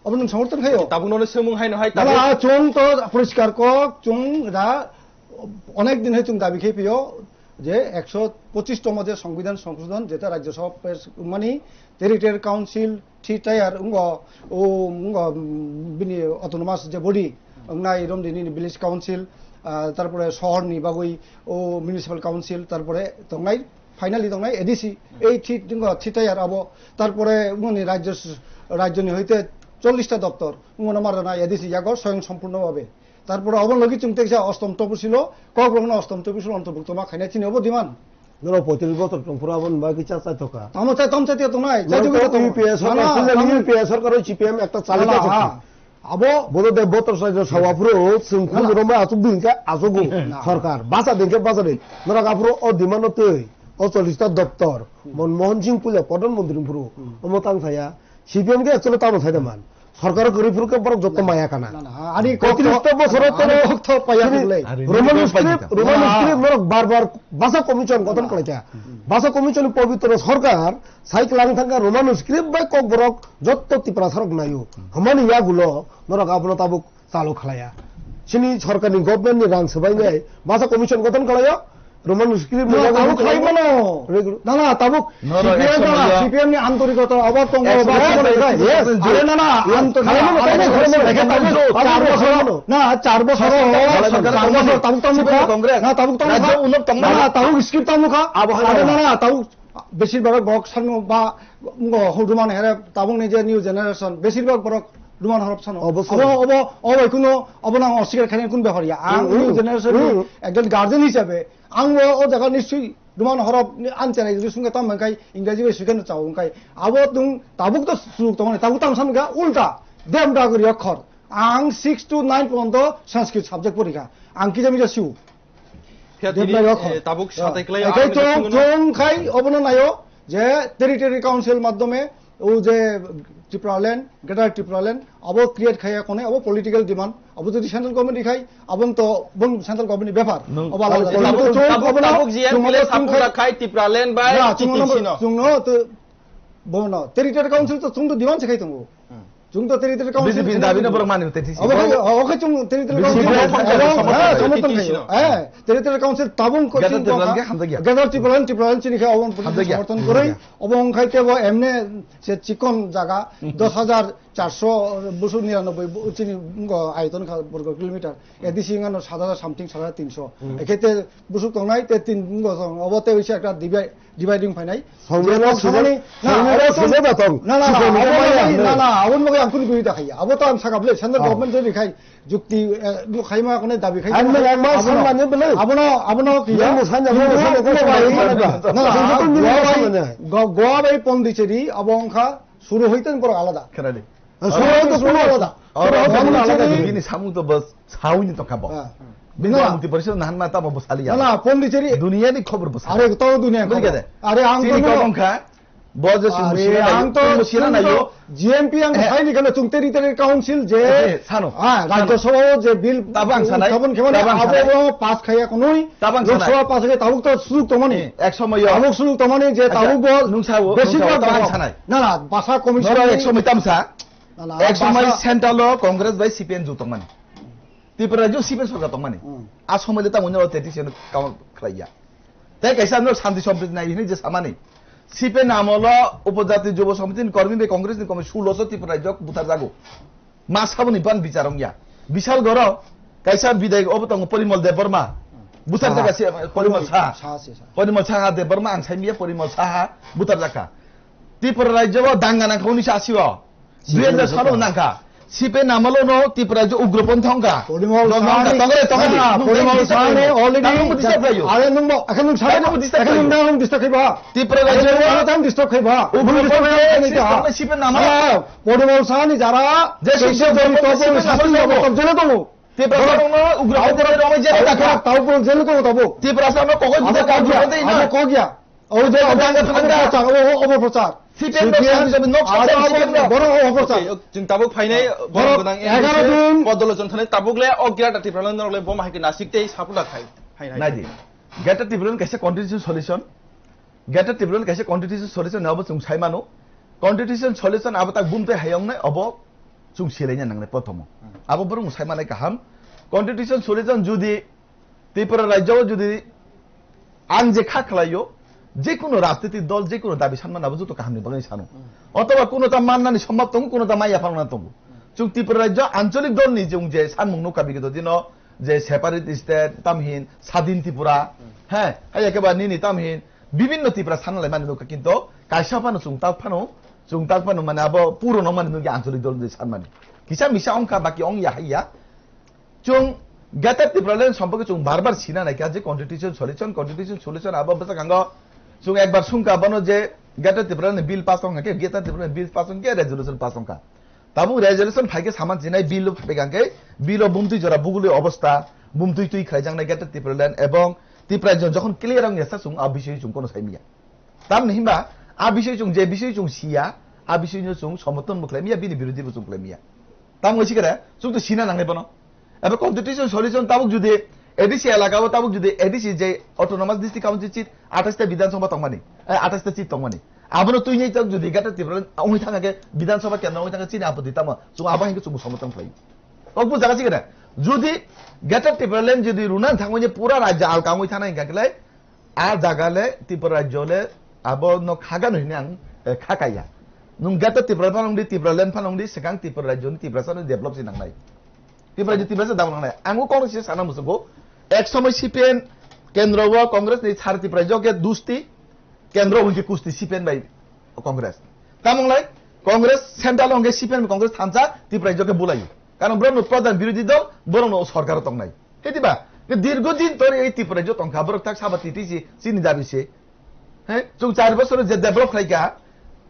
Abo nung somorthon khai o? Tabuk no swmung hai no hai tabuk. Nala chwng to poriskar kok, chwng da onek din hai chwng dabi khai pio. Je ekso pochis tomo je Songbidan Songshodhon, jeta Rajya Sabha pass mani, Territorial Council, three tier, wngkha, o, wngkha, mm, bini autonomous je body, wngnai romni nini village council, ah, tarpore sohor ni bagwi, o, municipal council, tarpore tongnai, finally tongnai A D C, ei three, wngkha, three tier abo, tarpore wngkha ni rajyo s-, rajyo ni hoite chollish ta doptor, wngkha no ma rwnai A D C yago soyong sompurno bhabe. Tarpore obo logi chwng teksa ostom toposilo, Kokborok no ostom toposilo ontorbhukto ma khaina chini obo demand. Norok poitrish bochor tong phuru aboni bagwi cha chai thoka. Tamo chai, tamo chai tiya tongnai, chai Norok tongwi to tamo. U P A sorkar, Nana, puila tamo U P A sorkar oi C P M ekta chali Nana, ka ha. Thokha. Abo Bodo de botor sai sawa phuru chwng khum Nana. Roma achuk din khe achugo Nana. Sorkar. Basa din khe basa din. Norok aphuru o demand no twi. O chollish ta doptor. Mon Mohan Singh puila Pradhan Mantri phuru. Hmm. Omo tang saya. C P M khe actually tamo sai da man. Sorkar kwrwi phuru khe borok jotto maya kana. Na, na, ani kok to, poitrish ta bosoro ani to kok to paya sini kwrwi. Roman script, Roman script norok bar bar basa commission gothon khlai kha. Basa commission ni pobitro sorkar sai klang thangkha Roman script bai kok borok jotto Tiprasa rok naio. Hamani yagulo norok abono tabuk chalo khlaiya. Chini sorkarni government ni rang swbainai basa commission gothon khlaio. Roman script no, tabuk khlai mano. Regu- Na, na, tabuk Noro C P M ekso na, maya. C P M ni antorikota obo tongo, ekso obo maya. Tongo, yes. Are na, na, anto-, Yes. Khlai mano, khlai mano, khlai mano. Eke tabuk char bosor, na, char bosor, char bosor tabuk tamo kha. Congress. Na, tabuk tamo kha. Rajyo unok tongma. Na, na, tabuk script tamo kha. Abo hai are na, na, tabuk Besir bhag borok sano ba, ngo, ho, Roman here tabuk ni je new generation, besir bhag borok Roman horop sano. Obosoi. Obo, obo, obo kuno, obo nang oswikar khainani kun bepar ya. Ang Hmm, new hmm, generation ni hmm. Ekjon guardian hisabe, ang o, o jaga nisui Roman horop ni anchara jodi sungkha tam hwnkhe Ingreji bai swikha no chao hwnkhe. Abo tung tabuk to suk tongmani, tabuk tam samkha ulta, dem dagri okhor. Ang six to nine porjonto Sanskrit subject porikha. Ang kija mija siu. Phiya Debrai tini, rokho. Eh, tabuk Ya. Satai klai Ekai ang chong, chong khai obono nayo je Territory Council madhyome o je Tipraland, Greater Tipraland, abo create khaiya kone, abo political demand, abo jodi central government rikhai, abong to, bong central government ni bepar. Nung Obo alada. Tabuk, Chong tabuk, obono, tabuk, G M chong P L A obono chong support khai. Khai Tipraland bai T T C no. Ya, chong no, chong no, to, bono, Territory Council to chong to demand se khai tongo. Hmm. Chwng to Territorial Council B J P ni dabi no borok mani tei tisi. Obo khai, obo khai chwng Territorial B J P Council ni dabi no obo, samorthon eh, khayo. Samorthon khayo. Eh, Territorial Council tabung ko Greater chwng Tipraland kha. Khe hamjakya. Greater Tipraland, Tipraland chini khe obo Hamjakya. Samorthon kwrwi. Hamjakya. Obo wng khai tebo emne se chikon jaga Hmm. dos hajar charso busu niranoboi bu-, chini ngo ayoton kha borgo kilometer. A D C wngano sat hajar something, sat hajar tinso. Hmm. Ekhe te busuk tongnai, te tin ngo tong. Obo te wise ekta dibai-, dividing phainai. Songweno Je kok samani, sujak, na, songweno abo sujak tong, da tong. Na, na, na, Sujak abo maya maya, hwnwi. Na, na, aboni bagwi ang kunu guri da khaiya. Abo to ang sakha bwle, central Oh. government jodi khai, jukti, eh, bo khai ma kone dabi khai Ang ma, ang ma abono, sangmani bwle. Abono, abono ki Yang ya? mo sanya, Chwng mo sanya, mo ko bai, sanya, na, na, sanya, ko sanya, Goa bai, sanya. Go-, Goa bai Pondicherry, abo wngkha suru hoiten borok alada. Khwnadi. Suru hoiten suru alada. Oro Suru hoiten hoiten alada. Bini samung to bas. Sawi ni tongkha bo. Ah. Bini Ah. Mantri Parishad nahan ma tamo bo sali ya. Nala, Pondicherry. Duniya ni khobor bo sali. Are, to duniya ni khobor. Are, ang Chini to kobong kha, bo je sung Are, musina ang nayo, to, sung musina ang nayo. To G M P ang Eh. Saini kana chwng Territorial Council je. Eh, sano, Ah, sano. Rajya Sabha o je bill Tabang sanai, utthapan khemani tabang abo sanai. Bo pass khaya kunui. Tabang Lok sanai. Sabha pass khaya tabuk to sujug tongmani. Eh, ek somoyo. Tabuk sujug tongmani je Acha, tabuk bo nung sao, besik nung sao, tabang sanai. Nala, basa commission Nora ni ek somoy tamsa. Nala, Ek somoy basa central o Congress bai C P M ju tongmani. Tripura rajyo C P M sorkar tongmani. Hmm. A somoy le tamo nyo T T C no kaun khlaiya. Tei kaisa no shanti sompriti nai hini je samani. C P M amolo Upojati Jubo Samiti ni kormi bai Congress ni kormi sulo so Tripura rajyo buthar jago. Ma saboni ban bichar ongya. Bishal goro kaisa bidai obo tongo Porimol Debbarma. Buthar Saha. Jaga se Porimol Saha. Saha se Saha. Porimol Saha Debbarma ang saimiya Porimol Saha buthar jaka. Tripura rajyo o danga nangkha unisa asi o. Dui hajar salo nangkha. C P M ni amolo no Tripura je ugroponthi wngkha. Porimol Don wngkha. Sahani. Tongre, tongre. Ah, Nung Porimol tei Sahani disturb khlaio. Already Tamo disturb khlaio. Are nung bo, akhe nung Tamo disturb khlaio. Nung disturb khaiba. Tripura rajyo Are nung disturb khaiba. Ugroponthi Nung disturb khaiba. C P M ni amolo. Ah, Porimol Sahani jara. Je sik Sik joni ugroponthi tobo C P M ni sasti amolo. Tobo jene tobo. Tripura rajyo ugroponthi rajyo jene taka. Tau ko jene tobo tobo. Tripura sa no kokoi Abo disturb kogya. Khaiba. Abo kogya. O je Abo obo, kogya. Obo prochar, obo, obo prochar. C P M C P M no sanjami nok abo, sanjami abo, C P M no. Borok obo prochar. Okay, chwng tabuk phainai, borok borok gwnang egaroh M D C, din. Podolochon thani tabuk le o Greater Tipraland norok le bo ma hai khe nasik tei support khai. Hai, hai. Naidi. Greater Tipraland kaisa constitution solution. Greater Tipraland kaisa constitution solution abo chwng sai mano. Constitution solution abo tak bumtwi hayong nai abo chwng silaina nangnai prothomo. Hmm. Abo borok sai manai kaham. Constitution solution judi Tripura rajyo o jodi ang je kha khlaio, je kuno rajniti dol, je kuno dabi sanmani abo joto kahamni bagwi sano. Hmm. Othoba kuno ta mannani sombab tongo, kuno ta maya phalna tongo. Hmm. Chwng Tripura rajyo ancholik dolni chwng je sanmung nukha bigito dino, je separate state, tamhin, Sadin Tripura, Hmm. he, hai ekeba nini tamhin, bibinno Tripura sanalai mani nukha, kinto kaisa phano chwng tak phano, chwng tak phano mane abo purono mani nukya ancholik dol je sanmani. Kisa misa ongkha, baki ongya haiya. Chwng Greater Tipraland sompokhe chwng bar bar sina naikha je constitution solution, constitution solution abo bwsakhango chwng ekbar sungkha bono je Greater Tipraland ni bill pass wngkha khe Greater Tipraland ni bill pass wngkha khe resolution pass wngkha. Tabuk resolution phaikhe saman sinai bill phaikha khe bill o bumtwi jora buguli obostha, bumtwi twi khlaijaknai Greater Tipraland ebong Tipraland jokhon clear wngya sa chwng a bising chwng kono saimya. Tamni hinba, a bising chwng je bising chwng siya, a bising no chwng somorthon bo khlai miya, bini birodhi bo chwng khlai miya. Tamo sikare, chwng to sina nangnai bono. Ebe constitution solution tabuk jodi A D C elaka o tabuk jodi A D C je autonomous district council seat athais ta Bidhan Sabha tongmani, eh, athais ta seat tongmani. Abono twi nei tabuk jodi Greater Tripura wngwi thangkha khe Bidhan Sabha kendra wngwi thangkha chini apoti tamo, chwng abo hai khe chwng somorthon khlai. Ok bujaga sikare, jodi Greater Tipraland jodi runa thangwi pura rajya alka wngwi thana hingkha khe lai, A jaga le Tripura rajyo le abo no kha gano hini ang, eh, kha kaya. Nung Greater Tripura phano wngdi, Tripura land phano wngdi, swkang Tripura rajyo ni Tiprasa no develop se nangnai. Tripura rajyo Tiprasa dabo nangnai. Ang o Congress se sana musugo. Ek somoy C P M kendro o Congress ni sar Tripura rajyo ke dusti, kendro o hingke kusti C P M bai Congress. Tamung lai Congress central o hingke C P M Congress thansa Tripura rajyo ke bulayo. Karon borok no pradhan birodhi dol, borok no sorkar o tongnai. Hei diba? Ke dirgo din tori ei Tripura jo tongkha, borok tak saba titi si, sini dabi se. He? Chwng char bosor je develop khlaikha,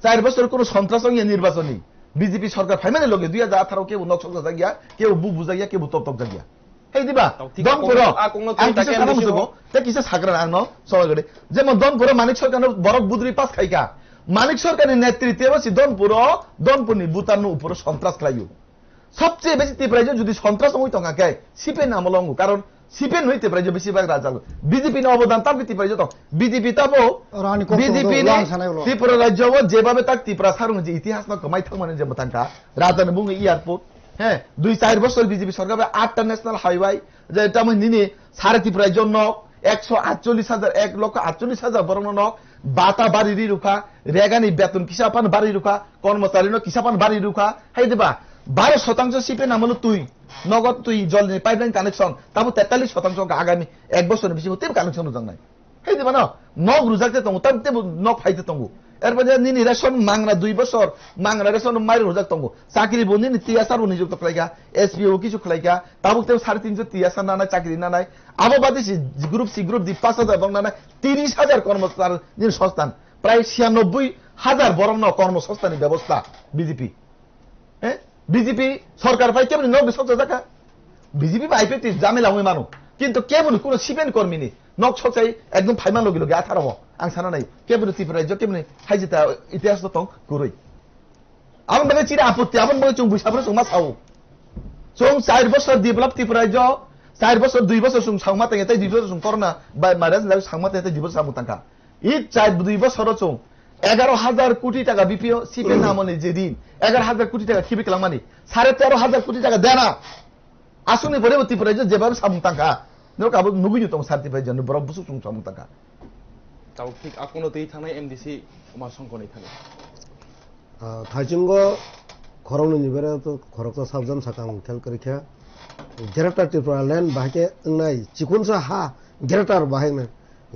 char bosor kuno sontras wngya nirbachoni. B J P sorkar phaimani loge dui hajar atharo kebo nok sokjak ya, kebo bu bujak ya, kebo tok tok jak ya. Hei diba? Tau thik Don a kongno, puro. A kongno Ang twi kisa taka sana M D C musugo, bo. Te kisa sakra ang no, sawai gede. Jemon Don puro Manik Sarkar no borok budri pass khaikha. Manik Sarkar ni netritwe bo si Don puro, Don purni butar no uporo sontras khlaio. Sabse besi Tipraijak jodi sontras wngwi tongkha khe C P M ni amolo wngo, karon C P M ni Tipraijak besi bag rajak. B J P ni obodan tabuk Tipraijak tong. B J P tabo Rani kok B J P tong, ni lang sanai ulo. Tripura rajyo o jebabe tak Tiprasa rok je itihas no kwmai thangmani je mwthangkha. Raja ni bungni airport. He, dui char bosor B J P sorkar bai atta national highway. Je tamo nini sare Tipraijak nok. Ekso atchollis hajar, ek lokho atchollis hajar borokno nok bata bari ri rwkha, regani beton kisa phano bari rwkha, kormochari no kisa phano bari rwkha, hai diba? Baro shotangso C P M ni amolo twi, nogo twi, jolni pipeline connection, tabo tetallis shotangso wngkha agami ek bosorni bisingo teibo connection rwjaknai. Hai diba no? Nok rwjak te tongo, tamo teibo nok phai te tongo. Erpore nini ration mangra dui bosor, mangra ration mairung rwjak tongo. Chakri bo nini T S R bo nijukto khlaikha, S P O bo kisu khlaikha, tabuk teibo sare tinso T S R nanai, chakri nanai. Abo bade si group C, group D paanch hajar borok nanai, tris hajar kormochari nini sostan. Prai siyanoboi hajar borokno kormosostani bebosta B J P. Eh? B J P sorkar pai keboni nok ni soksa jaka. B J P bai I P F T jamela wngwi mano. Kintu keboni kuno C P M kormini nok soksai ekdom phaima logi logi atharo o. Ang sana nai keboni Tripura rajyo keboni haijita itihas no tong kwrwi. Aboni bagwi chini apotti, aboni bagwi chwng buisafro chwng ma sao. Chwng char bosor develop Tripura rajyo, char bosor, dui bosor chwng sangma tangya tei dui bosor chwng corona bai virus ni bagwi sangma tangya tei dui bosor samung tangkha. I char dui bosoro chwng egaro hajar koti taka B P O C P M ni amoni je rin, egaro hajar koti taka khibi kwlangmani, sare tero hajar koti taka dena. Aswkni pore bo Tripura rajyo jebabe samung tangkha. Norok abo nugwi ni tongo sar Tripura rajyo ni borok busuk chwng samung tangkha. Tabuk thik a kono twi thangnai M D C Uma Songkor ni thani. Ah, thaichungo khoroknwi ni bere to khoroksa sabjam sakang khel kwrwikha. Greater Tripura land bahai khe wngnai chikonsa ha Greater bahai wngnai.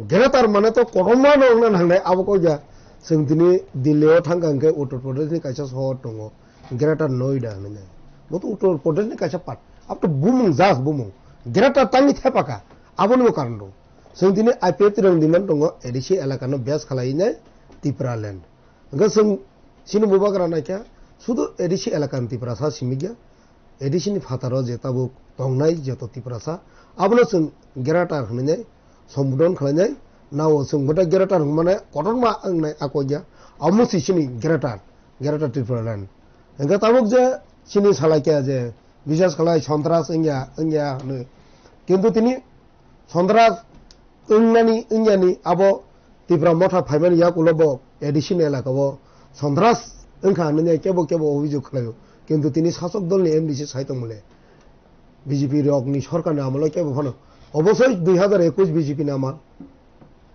Greater mane to kotorma no wngna nangnai abo kok ya. Chwng tini Delhi o thangkha hwnkhe Uttar Pradesh ni kaisa sohor tongo. Greater Noida hinwi nai. Bo to Uttar Pradesh ni kaisa part. Abo to bumung, just bumung. Greater tangwi thepaka. Aboni bo karon rw. Chwng tini I P F T rang demand tongo A D C elaka no base khalai nai Tipraland. Hwnkhe chwng chini bubagra naikha sudu A D C elaka ni Tiprasa simi kya. A D C ni phataro je tabuk tongnai joto Tiprasa, abono chwng greater hwnwi nai sombodon khlainai, nao chwng boda greater hwnmane kotorma wngnai akogya, amo si chini greater, greater Tipraland. Hwnkhe tabuk je chini salaikya je bisas khlai sontras wngya, wngya hwnwi. Kintu tini Sontras wngnani wngyani abo Tipra Motha phaimani yakulo bo A D C ni elaka o sontras wngkha hinwi kebo kebo obhijog khlaio. Kintu tini sasok dolni M D C sai tongmole B J P rokni sorkarni amolo kebo phano obosoi dui hazar ekush B J P ni amal.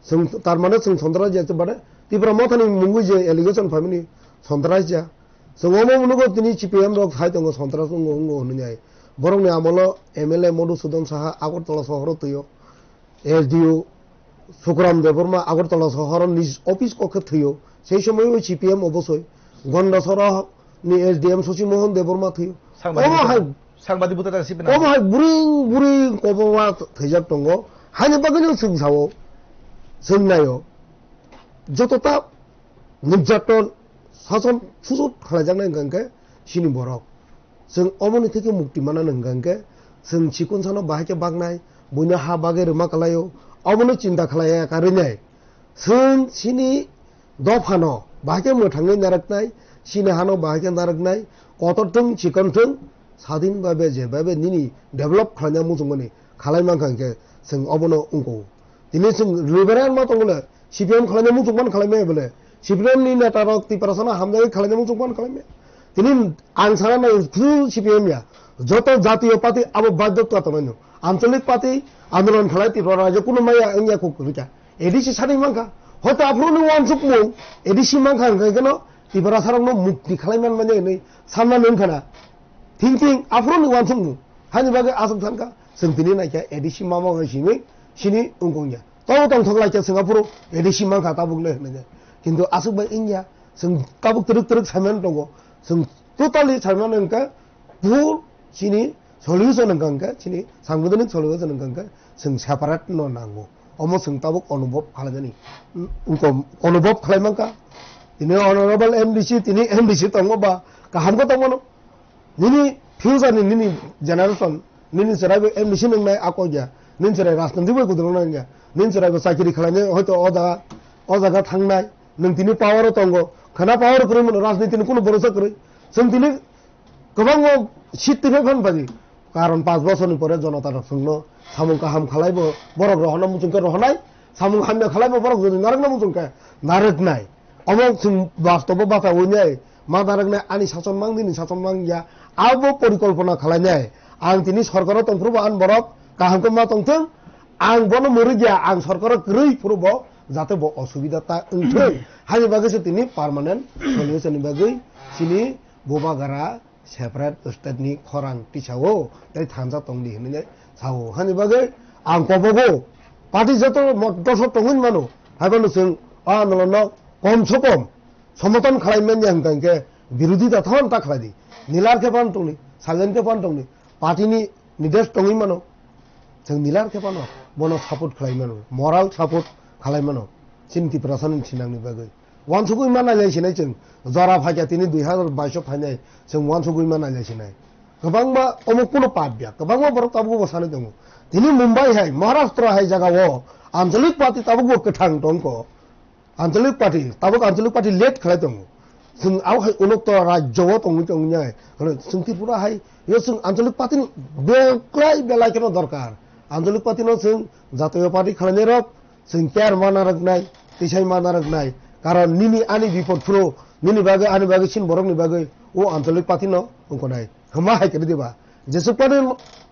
Chwng tar mane chwng sontras ya bade Tipra Mothani mungwi je allegation phaimani sontras ya. Chwng omo nugo tini C P M rok sai tongo sontras wngo wngo hinwi. Borokni amolo M L A Madhusudan Saha Agartala sohoro twio. S D O Sukuram Debbarma Agartala sohoro nij office kokhe thwio. Sei somoio C P M obosoi Gondasora ni S D M Shashi Mohan Debbarma thwio. Sangbadik Omo buta-, hai, sangbadik buta ta sipina. Omo hai buring buring kobongma thwijak tongo. Haini bagwino chwng sao, chwng naio. Joto ta nirjaton, sason sujuk khlaijaknai hwnkha hwnkhe chini borok. Chwng omoni theke mukti manna hwnkha hwnkhe chwng chikon sano bahai khe baknai, buino ha bagwi rwma kwlaio, omono chinta khlaiya karwi nai. Chwng chini dophano bahai khe mwthangwi narwknai, chini hano bahai khe narwknai, kotor thwng chikon thwng, sadin babe je babe nini develop khlaina muchungmani khalai mankha hwnkhe chwng obono wngkho. Tini chwng liberal ma tongole, C P M khwlaina muchung man khwlaimaya bole. C P M ni neta rok Tiprasano hamjagwi khwlaina muchung man khwlaimaya. Tini ang sana nai full C P M ya. Joto jatiyo party abo baidhota tongmani. Anchalik party andolon khwlai Tripura rajyo kunu maya wngya kuk rikha. A D C sani mankha. Hoito aphuru ni wansukmung A D C mankha hwnkhe keno Tiprasa rokno mukti khwlai man manya hinwi sanna nung khana. Thinking aphuru ni wansukmung. Hani bagwi aswk thangkha. Chwng tini naikha A D C mama hai simi sini wngkong ya. Tabo tongthok lai khe chwng aphuru A D C mankha tabuk le hinwi. Kintu aswk bai wngya, chwng tabuk twrwk twrwk saiman tongo. Chwng totally saiman wngkha full chini solution wngkha hwnkhe, chini sangbidhanik solution wngkha hwnkhe chwng separate no nango. Omo chwng tabuk onubhob khlainani, wngkha onubhob khlai mankha. Tini honorable M D C, tini M D C tongo ba kaham khe tongmano. Nini future ni nini generation, nini chwrai bo M D C nwngnai a kok ya, nini chwrai rajniti bai kudrwng nang ya, nini chwrai bo chakiri khlainai hoito o jaga, o jaga thangnai, nwng tini power o tongo, khwna power o kwrwi mano, rajniti ni kunu borosa kwrwi. Chwng tini kwbangma seat twi phai phan phaidi, karon panch bosor ni pore jonota rok chwngno samung kaham khlai bo borok rohorna muchung khe rohornai, samung hamya khlai bo borok jodi narwkna muchung khe narwknai. Omo chwng bastobo bachaui nai ma narwknai ani sason mang nini sason mang ya abo porikolpona khlainai. Ang tini sorkaro tongphuru bo ani borok kaham khe ma tongthwng, ang bono mwrwk ya ang sorkaro kwrwi phuru bo jate bo osubida ta wngthwng. Hani bagwi se tini permanent solution ni bagwi chini bubagra separate state ni khorang tisao tei thansa tongdi hinwi sao. Hani bagwi ang kobogo party joto mo-, dosok tongwi mano. Haiphano chwng o andolon no kom se kom somoton khlai manya hwnkha hwnkhe birodhi ta thon ta khlai di. Nilar khe phan tongni, silent khe phan tongni. Party ni nidesh tongwi mano. Chwng nilar khe phano bono support khlai mano, moral support khlai mano. Chini Tiprasa ni sinang ni bagwi. Wansugwi ma nailai sinai chwng jora phaikha tini dui hazar baish o phainai chwng wansugwi ma nailai sinai. Kwbangma omo kuno pap ya, kwbangma borok tabuk bo sanai tongo. Tini Mumbai hai, Maharashtra hai jaga o Anchalik party tabuk bo kwthang tongkho. Anchalik party, tabuk Anchalik party late khlai tongo. Chwng abo hai unokto rajyo o tongwi tongwi nai. Chwng Tripura hai, yo chwng Anchalik party ni belai belai kheno dorkar. Anchalik party no chwng jatiyo party khlainai rok, chwng care ma narwknai, tisai ma narwknai. Karon nini ani bipod phuru, nini bagwi ani bagwi chini borokni bagwi o Anchalik party no wngkho nai. Hwma hai kwrwi diba? Jesuk pani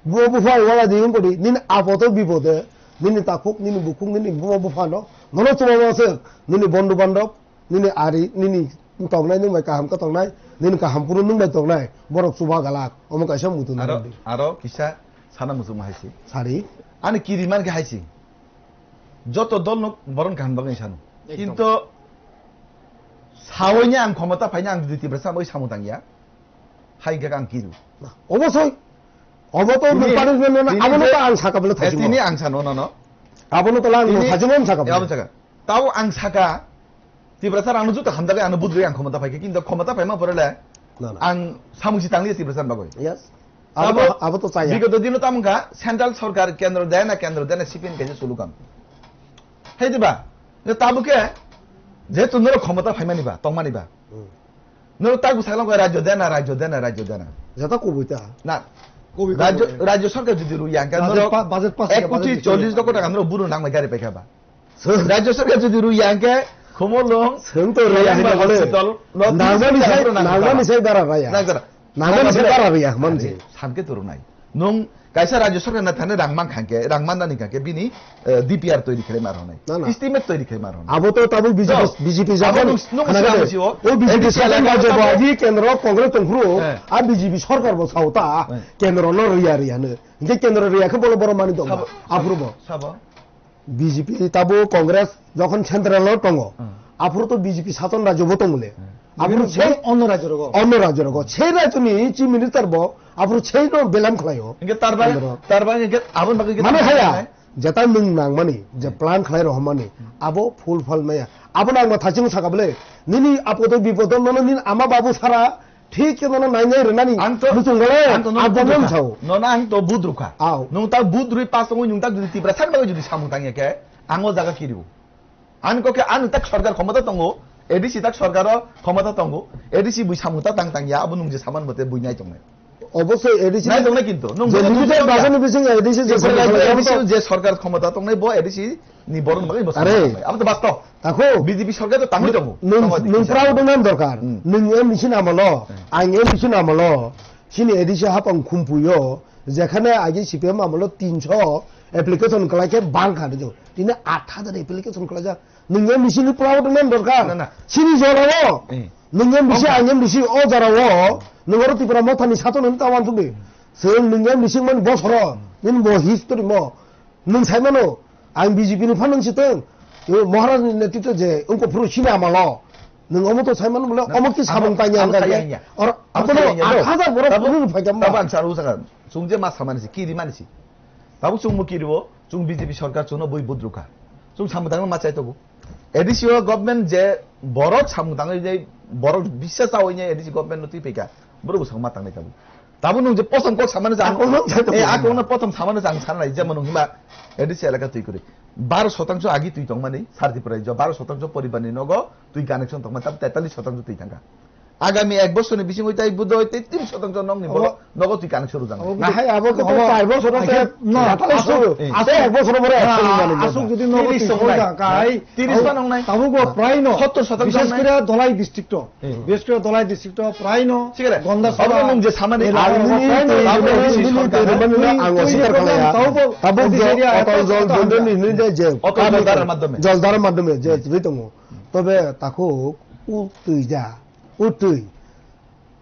bo bupha wala di wngkodi, nini apoto bipode, nini takhuk, nini bukhuk, nini buma buphano, nono chuma ma se, nini bondu bandok, nini ari, nini tongnai nwng bai kaham khe tongnai, nini kaham phuru nwng bai tongnai, borok chuba galak, omo kaisa muitu aro, narwkdi. Aro kisa sana muchung hai si. Sari. Ani kiri man khe hai si. Joto dol no boron kaham bagwi sano. Ekdom. Kinto sawi ni ang khomota phaina ang jodi Tiprasa bai samung tangya. Hai khe ang kiru. Obosoi. Obo to Tini, punishment no, tini abono je, to ang saka bole eh, thajimo. Tini ang sano, no, no. Abono to lang Tini, thajimo ang saka eh, bole. Abo saka. Tao ang saka, Tiprasa rang juto hamdale ano budre ang khomota phaikhe, kintu khomota phaima porele Na, na. Ang samung si tangli Tiprasa bagoi. Yes. Abo Abo, to, abo to chaya. Bigoto dino tamung kha, central sorkar, kendro dena, kendro dena, C P M kaisa sulukam. Hai diba? Je tabuk khe, jehetu norok khomota phaimani ba, tongmani ba. Hmm. Norok tak bwsaklang khe rajyo dena, rajyo dena, rajyo dena. Jata kubui ta. Na. Kubui, rajyo, kubui. Rajyo sorkar jodi rui yang khe Budget norok pa-, budget pass ek khe koti budget chollish loko taka norok buru nangmai gari paikha ba. Sir. Rajyo sorkar jodi rui yang khe Khumulwng, Seng to rui yang Khayang ba bole. Hospital, no, Nangmani tini sai, buru nangmai nangmani ba. Sai bara raya. Nang bara. Nangmani se bara riya, manji. Are, sanke turu nai. Nung kaisa rajyo sorkar na thani rang mang khangke, rang mandani khangke, bini, eh, D P R toiri khlai ma rwnai. Na, na. Estimate toiri khlai ma rwnai. Abo to tabuk B J P, No. B J P Abo japan nung, nung khana sila gede. Musi o, O B J P A D C japan elaka rajyo abo. Ba, agi kendro Congress tongphuru, Eh. A B J P sorkar bo sao ta, Eh. Kendro no riya riya no. Hingke kendro riya khe bolo boro mani dong ba. Sabo, Aphuru bo. Sabo. B J P tabo Congress jokhon central o tongo, Hmm. Aphuru to B J P sason rajyo bo tongmole. Hmm. Aphuru Bini sei onno rajyo rogo. Onno rajyo rogo. Sei rajyo ni chief minister bo aphuru sei no belam khlaio. Hingke tar bagwi, Andro. Tar bagwi hingke aboni bagwi hingke Mane tar haya, bagwi. Jeta nwng nangmani, je Hmm. Plan khlai rohormani, Hmm. Abo full fal maya. Abo nangma thaching saka bole, nini apodo bipodo nono nini ama babu sara Thik khe nono nainai rwnani Ang to, muchung gole, ang to nono ang to budrukha. Nono ang to budrukha. Aw. Nwng ta budrui pas wngwi nwng ta jodi Tiprasa ni bagwi jodi samung tangya khe, ang o jaga kiriwo. Ang kok khe ang tak sorkar khomota tongo, A D C tak sorkar o khomota tongo, A D C bui samung ta tang tangya, abo nwng je saman bote bui nai tongnai. Obosoi A D C Nai tongnai kintu, nwng je bono limited tuti budget ni bising A D C je Tiprasa samung tangya, A D C abo to je sorkar khomota tongnai bo A D C ni borok ni bagwi bo Are. Samung tangwi. Abo to bastob. Tako. B J P sorkar to tangwi tongo. Nwng, Tongwi nwng tisa. Proud wngna dorkar. Hmm. Nwng M D C ni amolo, Hmm. ang M D C ni amolo, chini A D C hapang khumpuyo, jekhane agi C P M amolo tinso application kwlai khe bang kha rijak. Tini aat hajar application kwlaijak. Nwng M D C ni proud wngna dorkar. Na, na. Chini jora o. Eh. Nwng M D C, Oka. Ang M D C o jora o. Nwng oro Tipra Motha ni sato nwng ta wansugwi. Chwng nwng M D C mani bosoro. Nini bo history mo. Nwng sai mano, ang B J P ni phan nwng si tong. Yo, Maharaj ni netritwo je wngkok phuru sini amalo. Nwng omo to sai mano bole, Na, omo ki samung abo, tanya abo ang tanya khe. Abo Or, abo abono tanya ang do. Aat hajar borok Tabo, phuru phai khe tabo ma. Ang saru saka, chwng je ma samani si, kiri mani si. Tabo chwng mo kiri bo, chwng B J P sorkar chwngno bui budrukha. Chwng samung tangma ma chai togo. A D C o government je borok samung tangwi je borok bisas chawi je A D C government no twi phaikha. Borok bwsang ma tangnai tabo. Tabo nwng je posom kok samano jang. Ako nwng jai tong Eh, nai. Ako nwng posom samano jang sanai, jemon nwng hima A D C elaka twi kwrwi. Baro shotangso agi twi tongmani, Sartipura jo baro shotangso poribarni nogo twi connection tongmani, tamo tetallis shotangso twi thangkha. Agami ek bosorni bisingo tai budoi tei tris shotangso nokni Obo- borok nogo twi connection rwjaknai. Obo- Na hai abo khe Obo- char bosor Obo- khe Na, tetallis aswk- to. Eh. Aswk- Ek bosor bore Na, action mani aswk jodi nogo Tiris twi songnai. Hoi jang kai. Tiris Abo- pa nongnai. Tabuk bo prai no. Sottor shotangso Bishes nongnai. Kore Dholai district o. Hmm. Bises kore Dholai district o prai no Sikare. Gonda Obo sora. Nwng je samani Ela ang obo nini prai no. Twi Abo nini nini sorkar. Twi nini Ang twi oswikar nini khlaiya. Tabo bo Tabuk this jo area Atal effect Jol hoto Bhondar hamya. Nini je Atal kami Jol Dharar to, maddhome. Jol Dharar maddhome je Hmm. twi tongo. Tobe takhuk u twi ja, u twi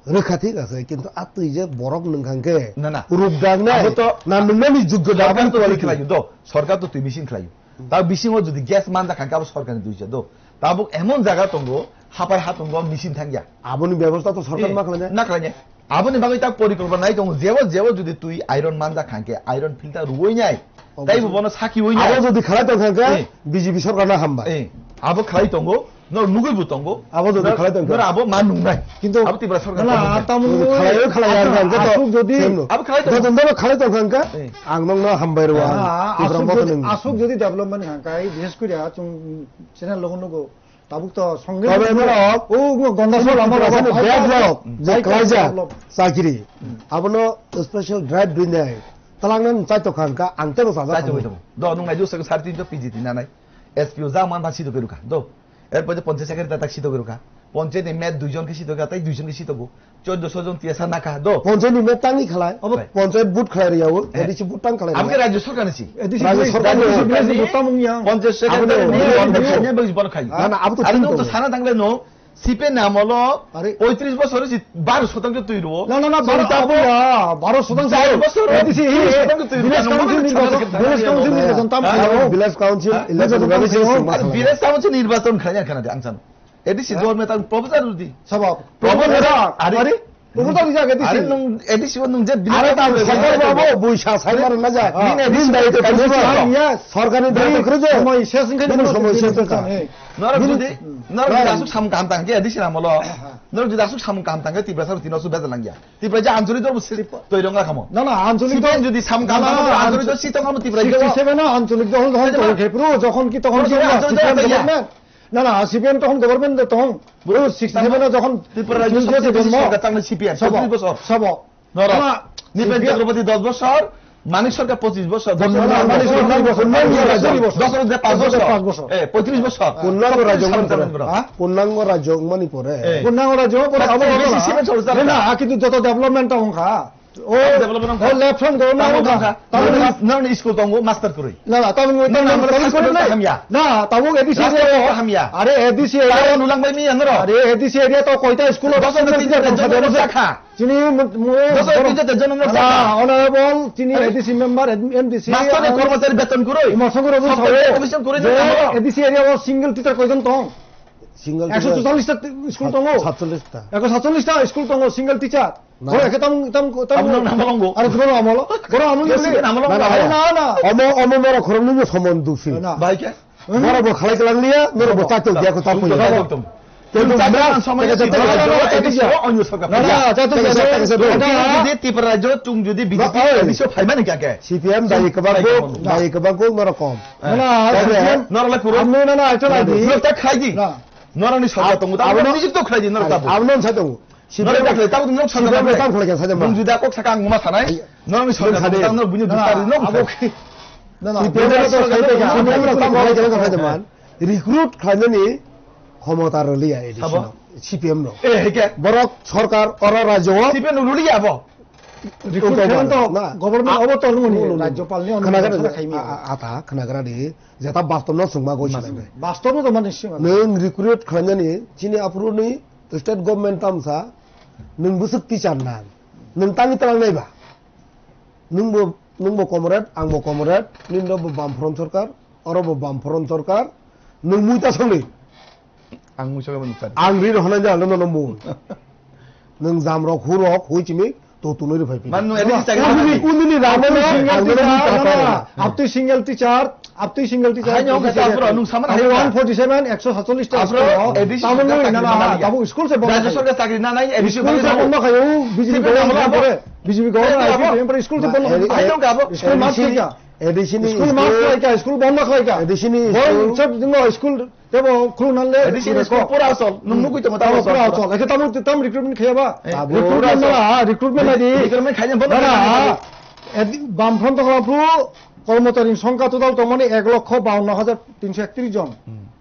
rwkha thik ase, kintu a twi je borok nwng kha khe Na, na. Ruk dang nai. Abo to Na nwngnani juggo da Sorkar aboni to twi quality. Khlaio do. Sorkar to twi machine khlaio. Ta bisingo jodi gas manja kha khe abo sorkarni duisa do. Tabuk emon jaga tongo, hapai ha tongo, machine thangya. Aboni bebosta to sorkar Eh, ma khlainai. Na khlainai. Aboni bagwi ta porikolpona nai tongo, jebo, jebo jodi twi iron manja kha khe, iron filter rwui nai. Obviously. Taibo bono saki ui nai. Abo jodi khlai tong kha khe, Eh. B J P sorkar na hamba. Eh, abo khlai tongo, no nugui bo tongo. Abo jodi No, khlai tong kha. No abo ma nungnai. Kintu Abo Tipra sorkar na, tamo Jodi khlai, khlai, aswk, khlai, aswk jodi same no. Abo khlai tong. Jodi no khlai tong kha khe, Eh. Ang nong no hambai rwa. Ah, Tipra aswk Motha jodi, nung. Aswk jodi development kha khe, bises kore chung channel logo nugo. Tabuk to songwi Tabe nukgo. Norok O, o, gonda Chini sora Tripura norok sani bai backlog bai je bai klaijak backlog. Chakri. Hmm. Abono special drive rinai. Talangnan chaito kha ang tebo sajak Chaito kha. Bai tongo. Do nung nai josok sari tinso P G T nanai. S P O ja man ba sito keruka. Do. Er pore ponchayat secretary tak sito keruka. Ponchayat ni met duijon ke sito ka, tai duijon ke sito go. Choddoso jon tiyasa nakha do. Ponchayat ni met tangwi khalai. Obo Right. Ponchayat vote khalai riya o, Eh. A D C vote tang khalai Aboni riya. Rajya sarkar ni si. A D C Rajya vote, sarkar ni. A D C vote tang ya. Ponchayat Abo secretary to ni abo vote to kanya bagi bono khai. Na, na, abo to Ari thik nung to tongo. Sana tangle no, C P M ni amolo Ari. Poitris bosor si baro shotango twi rwo. Na, na, na, Sori baro, tapo abo ya, baro shotango. Char bosor A D C, tris shotango twi rwo. Village council Ano nirbason, shotango village twi rwo. council nirbason tam Ha? khayo. Village council Ha? election Village council. Village council nirbason khanya khana de ang sano. A D C Ah. Government ang proposal rudi. Sabab. Proposal Proposal. Ari. Ari. Nungbo to rijak A D C. Are nung A D C o nung je bini Are ta nung sorkar nung babo, buisa sai maro na ja. Ah. Bini Bini daitw A D C kwrwi je. Yes. Sorkarni daitw kwrwi je. Somoi ses wngkhe Bini nung somoi ses wngkha. Hey. Norok Bini jodi, Hmm. norok jodi Right. aswk samung kaham tangkhe A D C ni amolo. Norok jodi aswk samung kaham tangkhe Tiprasa tino aswk bejal nangya. Tipra je anchalik dol bo si-, Tipra- toirong rakamo. Na, na, anchalik C P M dol- jodi samung kaham Na, na, tangkhe anchalik dol si tongamo Tipra je. Sixty seven o anchalik dol jokhon Tipra- tongkhe phuru jokhon ki tokhon Tipra ki anchalik C P M dol ya. government. Na, na, C P M tokhon government de tong. Bro, sixty seven o jokhon Tripura rajyo Tripura sabse beshi jodon sorkar tangna C P M, Sabo, poitrish bosor. Sabo. Noro, Ama, Nipen C P M Chakraborty dos bosor, Manik Sarkar pochish bosor, Manik Sarkar pochish bosor. Dosrot de panch bosor. Panch bosor. Eh, poitrish bosor. Purnango rajyo wngmani pore. Ha? Purnango rajyo wngmani pore. Eh. Purnango rajyo pore abo abo na. Na, na, kintu joto development ta wngkha. O, development o wngkha. Left front government tamo wngkha. Tamo wngkha. Nang, nang school tongo master kwrwi. Na, na, tamo wngkha. Nang, nang school tongo hamya. Na, tamo A D C area o hamya. Are A D C area. Tamo nulang bai mi anro. Are A D C area to koita school o. Dosrok ni tinta jonom sakha. Chini mo, mo, Dosrok ni tinta jonom sakha. Honorable, chini A D C member, M D C. Master ni kormochari beton kwrwi. Mosong kwrwi. Commission kwrwi. A D C area o single teacher koijon tong? Single teacher. Ekso chutalish ta school tongo. Satchollish ta. Ekso satchollish ta school tongo, single teacher. Na. Boro ekhe tam, tam, tam. Amo nang amolongo. Are boro amolo. Boro amolo. Yes, amolongo. Na, na, na. Omo, omo boro khoroknwi no somon dusi. Na. Bai khe? Boro bo khalai kalang liya, noro bo chato dia ko tam ko. Chato tam. Chato tam. Chato tam. Chato tam. Chato tam. Chato tam. Chato tam. Chato tam. Chato tam. Na, na, chato tam. Chato tam. Chato tam. Chato tam. Jodi Tripura rajyo tung jodi B J P Ba, oi. Bisio phaimani kake. C P M dai kwbang ko, dai kwbang ko noro kom. Na, na, Tabe, C P M. Noro le puro. Amno na, na, actually, di. Noro ta khai di. Na. Noro ni sorkar tongo, ta Abono nijik to khai di, noro ta bo. Abono sa tongo. Noro ta khai, ta bo noro sorkar Sibong ta khai. Tam khlai kha sajama. Bung juda kok saka ang ma sanai. Ai. Noro ni sorkar tongo, ta noro buini juda ri noro khai. Na, na. Sibong ta khai kha. Recruit khlainani khomota rwliya A D C no. Sabo? C P M no. Eh, heke? Borok sorkar oro rajyo o. C P M no rwliya bo. Recruit khe to government obo to nungni rajyopal ni. Khwnagra di, a, a, ata khwnagra di, jeta bastob no swngma goi sinai bai. Bastob no to mani sima. Nwng recruit khlainani chini aphuru ni state government tamsa nwng bwswk teacher nang. Nwng tangwi twlang nai ba. Nwng bo, nwng bo comrade, ang bo comrade, nini rok bo bam front sorkar, oro bo bam front sorkar, nwng mui ta songni. Ang mui songni mani sari. Ang ri rohonai jang no no mui. Nwng jam rok, hu rok, hui chimi, to tunui ri phai phi. Man, nwng A D C chakri undini, undini ramo no, ang no mui ta pa. Aptwi single teacher, aptwi single teacher. Hai, nwng kata pura, nwng saman hai. One forty seven, ekso satchollish ta. Apro, school, A D C tamo sorkar nui chakri na na, na, ya. Tamo school se bondo khai. Rajya sorkar chakri na nai, A D C school se bondo khai. Bondo khai, B J P government. Hai, abo. B J P government hai, abo. Hai, abo. School se bondo khai. Hai, nwng abo. School mas kya? A D C ni school mas khlai kha, school bondo khlai kha. A D C ni school. Sab dingo school tebo khulunale. A D C ni school pura asol. Nung nugui tongo, tamo pura asol. Ekhe tamo, tamo recruitment khaiya ba? Eh, recruitment na, ha, recruitment na di. Recruitment khaina bondo khaina. Bam front tongla phru kormochari songkha total tongmani ek lokho bawanno hajar tinso ektrish jon.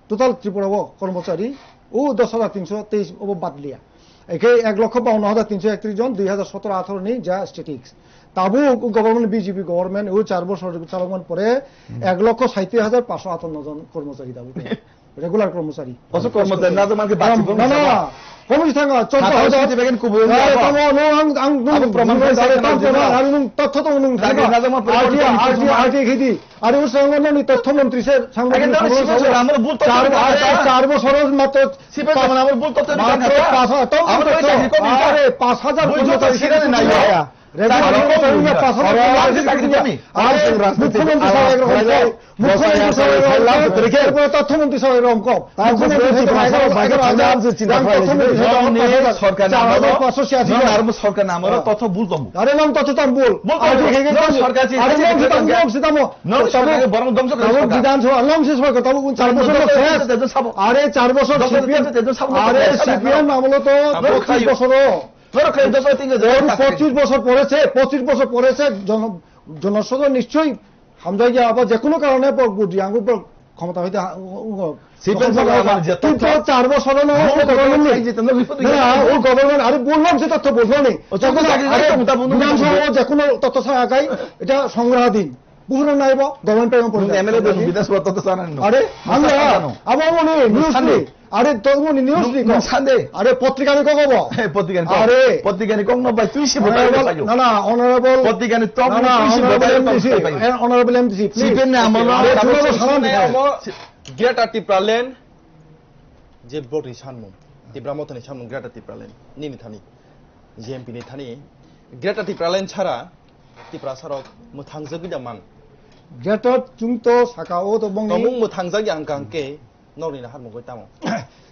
Total Tripura o kormochari o dos hajar tinso teish obo bad liya. Ekhe ek lokho bawanno hajar tinso ektrish jon, dui hajar sotoro atharo ni ja statistics. Tabuk government, B J P government, o char bosor chalokman pore, ek lokho saitir hajar paso atanno jon kormochari tabuk. Regular kormochari. Oso kormochari na jomar ke bachi na, na. Komi thanga, chotto hajar. Siti begen kubu ya, tamo, no, ang, ang, abo proman nung, kai sa tam, kana tam, jino. Ang nung, totho tong nung, tagi thanga. Na jomar pore R T I, R T I, R T I khidi. Are o swngno nini totho montri se swngno. Agen nini dole swngno sibuk swngno. Amoro bul totho char, nini ar, kaya. Char bosor matro sibuk pas, amoro bul totho nini matro kaya. Pas, tamo amoro totho. Chakri komi are, pas hajar bul totho kormochari sirani sibuk nai ya. Regular chakri komi kormochari ya. Pas hajar kormochari sibuk ya. Are, mukhyamantri sabai rokho. Mukhyamantri sabai rokho. Mukhyamantri sabai rokho. Totho montri sabai rokho. Mukhyamantri sabai rokho. Totho montri sabai rokho. Sorkar namoro. Char hajar paso siasi. Sorkar namoro totho bul tongo. Are nang totho tam bul. Bul tongo. Are nang sorkar si. Are nang si tam bul si tamo. Nang sorkar borong dongso kare sorkar. Bidhan Sabha nang si sorkar tamo un char bosor sabo. Are char bosor C P M. Are C P M amolo to pochish bosor o. Pochish bosor pore se, pochish bosor pore se jon, jonosadharon nischoi hamjai ya aba jekono karone bo gudi angu bo khomota hoite ha, u, u, u, C P M khomota sorkar hoite. Amar je totho. Kintu char bosor no government ni. Hai je totho bipod na, o government, are bollam se totho bollam ni. O, totho jekono, chakri are nai tong ta bo Bidhan Sabha o jekono totho sa agai, eta songraha din. Buphuru naibo, government payment pore. Nwng M L A de nwng Bidhan Sabha totho sana nwng. Are, ang ya, abo moni news ni. Are, to moni news ni ko. Nwng sande. Are, potrika ni kok abo. He, potrika ni kok. Are. Potrika ni kok no bai twi si vote payo. Na, na, honorable. Potrika ni tok no twi si vote payo. Honorable M D C, please. C P M ni amol no. Are, tamo twi si salam vote payo. Greater Tipraland, je block ni sanmung. Tipra Motha ni sanmung Greater Tipraland. Nini thani. G M P ni thani Greater Tipraland sara Tiprasa rok mwthangjagwi da man. Greater chwng to saka o to bongni. Tomung mwthangjak yang kang ke nokni na harmung goi tamo.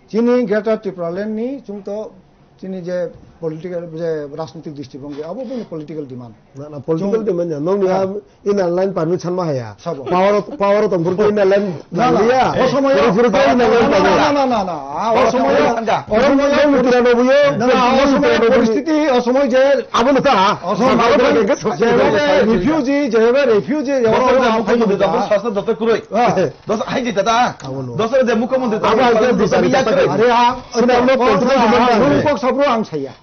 Chini Greater Tipraland ni chwng to chini je political, je rajnitik district bongni abo bongni political demand. Na, na, political Chwng demand ya. Nokni ha. Ha inner line permit sanma haya. Sabo. Power, power tong phuru inner line. Na, na. Liya. O somoyo. Phuru phuru inner line. Na, na, na, na, na. Ah, o somoyo. O somoyo. Nokni tirano buyo. Na, na, o somoyo. Nokni tirano buyo. Poristiti, o somoy je. Abo no ta. O somoy. Abo no ta. Jebe refugee, jebe refugee, jebe Bosor je mukhyamantri tong phuru swasthya doptor kwrwi. Ah. Dos hai di tata. Abo no. Dos je mukhyamantri tong phuru swasthya doptor kwrwi. Are, ah, sini ang no kok sabro ang saya.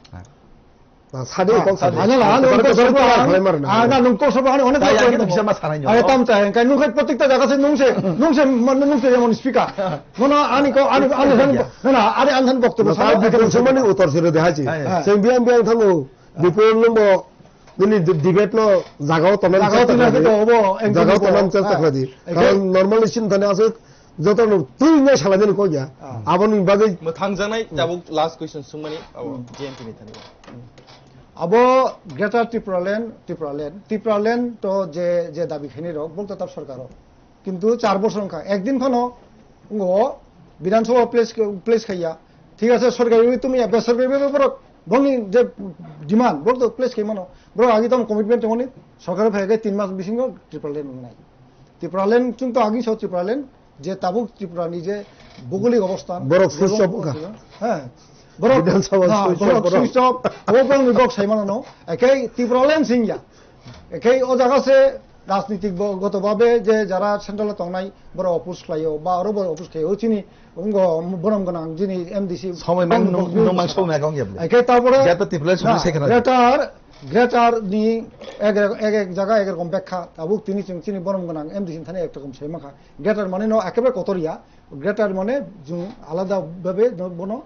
Sadi kok sadi. Ano la, ano kok sabro. Ah, na nung kok sabro ano, ano kok sabro. Kisa ma sanai nyo. Are tam chai, kai nung khai protikta jaga se nung se, nung se, man nung se jemon speaker. Mono ani ko, ani, ani han, na, na, ani an han bokto. Sa di kong semani utor sire de haji. Seng biang biang thango. Bipul lumbo. Nini debate no jagao tonan. Jagao tonan to obo. Jagao tonan chesta khlai di. Karon normal isin thani asuk joto no twi ngai salai nani kok ya. Aboni bagwi. Mwthangjaknai tabuk last question sungmani abo G M P ni thani. Abo Greater Tipraland, Tipraland, Tipraland to je, je dabi khaini rok, bok to tab sorkar o. Kintu char bosor wngkha, ekdin phano ngo Bidhan Sabha place, place khaiya. Thik ase, sorkari wi tumi ya, besorkari wi borok, bongni je demand, borok to place khai mano. Borok agi tamo commitment tongoni, sorkar phai khe tin mas bisingo Tipraland wngnai. Tipraland, chwng to agi so Tipraland, je tabuk Tripura ni je bhougolik obosthan, borok switch off wngkha. He. Borok, Bidhan Sabha ha, switch off, borok borok switch off, o borok ni borok sai mano no. Ekai Tipraland sing ya. Ekai o jaga se rajnitik bo-, goto babe je jara central o tongnai borok oppose khlaio ba oro borok oppose khlaio. O chini wngkha borom gwnang chini M D C. Somoi mang nung, nung mang somoi mang ya bole. Ekai tarpore Greater Tipraland song na, se khna. Greater, Greater ni ek, ek, ek jaga ek rokom bekha. Tabuk tini chwng chini borom gwnang M D C thani ek rokom sai makha. Greater mane no ekebare kotor ya. Greater mane jung alada babe no bono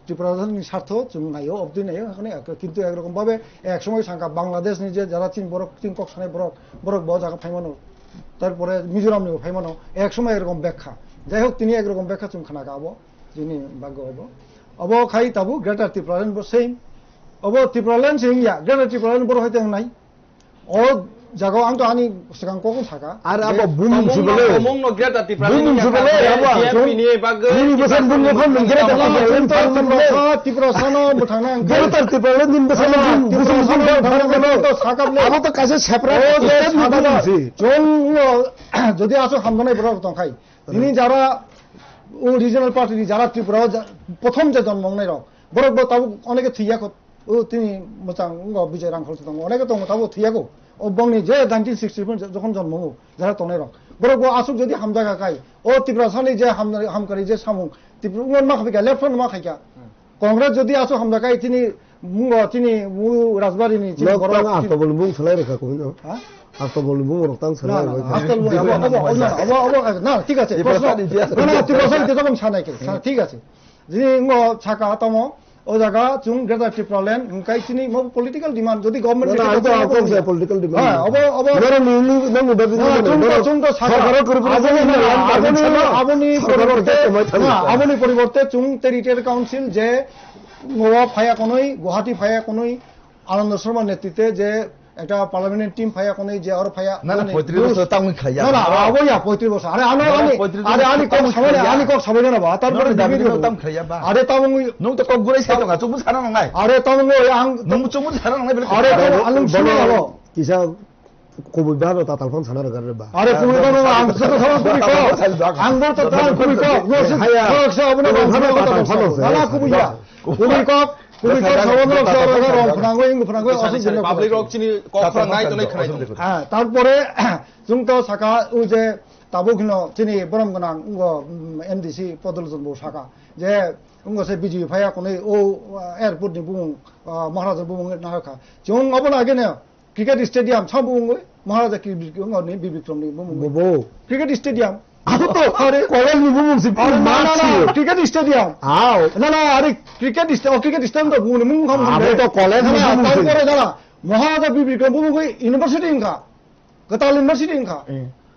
Tripura ni sartho chwng naio, obdui naio, hakhani ek-, kintu ek rokom babe ek somoi sangka Bangladesh ni je jara chin borok, chin kok sanai borok, borok bo jaga phaimano, tarpore Mizoram ni bo phaimano, ek somoi ek rokom bekha. Jai hok, tini ek rokom bekha chwng khna ka abo, jini bagwi obo. Obo khai tabuk Greater Tipraland bo same. Obo Tipraland se wngya, Greater Tipraland borok hai tong nai. O jaga ang to ani swkang kok saka. Ar abo bumung si bole. Tomung no Greater Tipraland bumung si bole, abo G M P ni bagwi. Bini bwsang bumung kon Greater Tipraland. Tiprasa no bwthang nang. Greater Tipraland din bwsang bumung bwsang bumung bwthang nang. To sakap le. Abo to kaisa separate state ni bumung si. Chwng no jodi aswk hamjaknai borok tong khai. Tini jara o regional party ni jara Tripura o ja-, prothom je jonmo wngnai rok. Borok bo tabuk oneke thwiya kho. O tini mwchang wngkha Bijay Rangkhol se tongo, oneke tongo, tabuk thwiyago. O bongni je nineteen sixty four jokhon jonmo o, jara tongnai rok. Borok bo aswk jodi hamjakha kai, o Tiprasani je hamnari-, hamkari je samung, Tipra wngma khaikha, left front ma khaikha. Congress jodi aswk hamjakai tini mungo tini mu Rajbari ni chini borok tang tini. Asto bol bung salai rokha koi no. Ha? Asto bol bung rok tang salai rokha. Asto bol abo, abo, abo, abo, abo, na, thik ache. Tiprasani je. Na, na, Tiprasani je jokhon sanai khe, sa-, thik ache. Jini ngo saka tamo, o jaga chwng Greater Tipraland, hwnkhe chini mo political demand, jodi government no, no, political demand. Ha, obo, obo. Noro ni, ni, nang ni, no, chwng to, chwng to saka. Aboni, aboni, aboni poriborte, na, aboni poriborte chwng Territorial Council je Goa phaya konoi, Guwahati phaya konoi, Ananda Sharma netrite je ekta parliamentary team phaya konoi je aro phaya. Na, na, poitris bosor tamo khlaiya. Na, na, abo ya poitris bosor. Are ano ani, are ani kok sabai, ani kok sabai na ba. Tarpore no, no, B B P no tamo khlaiya ba. Are tamo ngi. Nung to kok gurai sai tonga, chukmu sana nangnai. Are tamo ngi ang. Nung chukmu sana nangnai bele. Are tamo alung sini alo. Kisa kubui ba no tatal phone sana rwgar ba. Are kubui ba no ang sana sana kubui ko. Ang bo tatal kubui ko. No se. Haya. Sa sa abo na bang sana tatal phone. Ala kubui ya. Kubui kok, kubui kok, sabono rok, sabono rok, rong phnangwi, wng phnangwi, aswk jene public rok chini kok phrang nai tonwi khwnai tongo. Ha, tarpore, chwng to saka, o je tabuk hino chini borom gwnang, wng, mm, M D C Podol Chondro bo saka, je wng se B J P phaiya konwi, o, ah, airport ni bumung, ah, Maharaja bumung nai kha. Chwng obo lage ne, Cricket stadium, sa bumung oi? Maharaja ki bi-, ong ni Bibikrom ni bumung oi. Bobo. Cricket stadium. Abo to are college ni bumung si. Are na, na, na, cricket stadium. Aw. Na, na, are cricket sta-, oh, cricket stadium to bumung ni mung kham. Abo to college ni bumung si. Tarpore na, na, Maharaja Bibikrom bumung oi university wngkha. Kwtal university wngkha. Eh.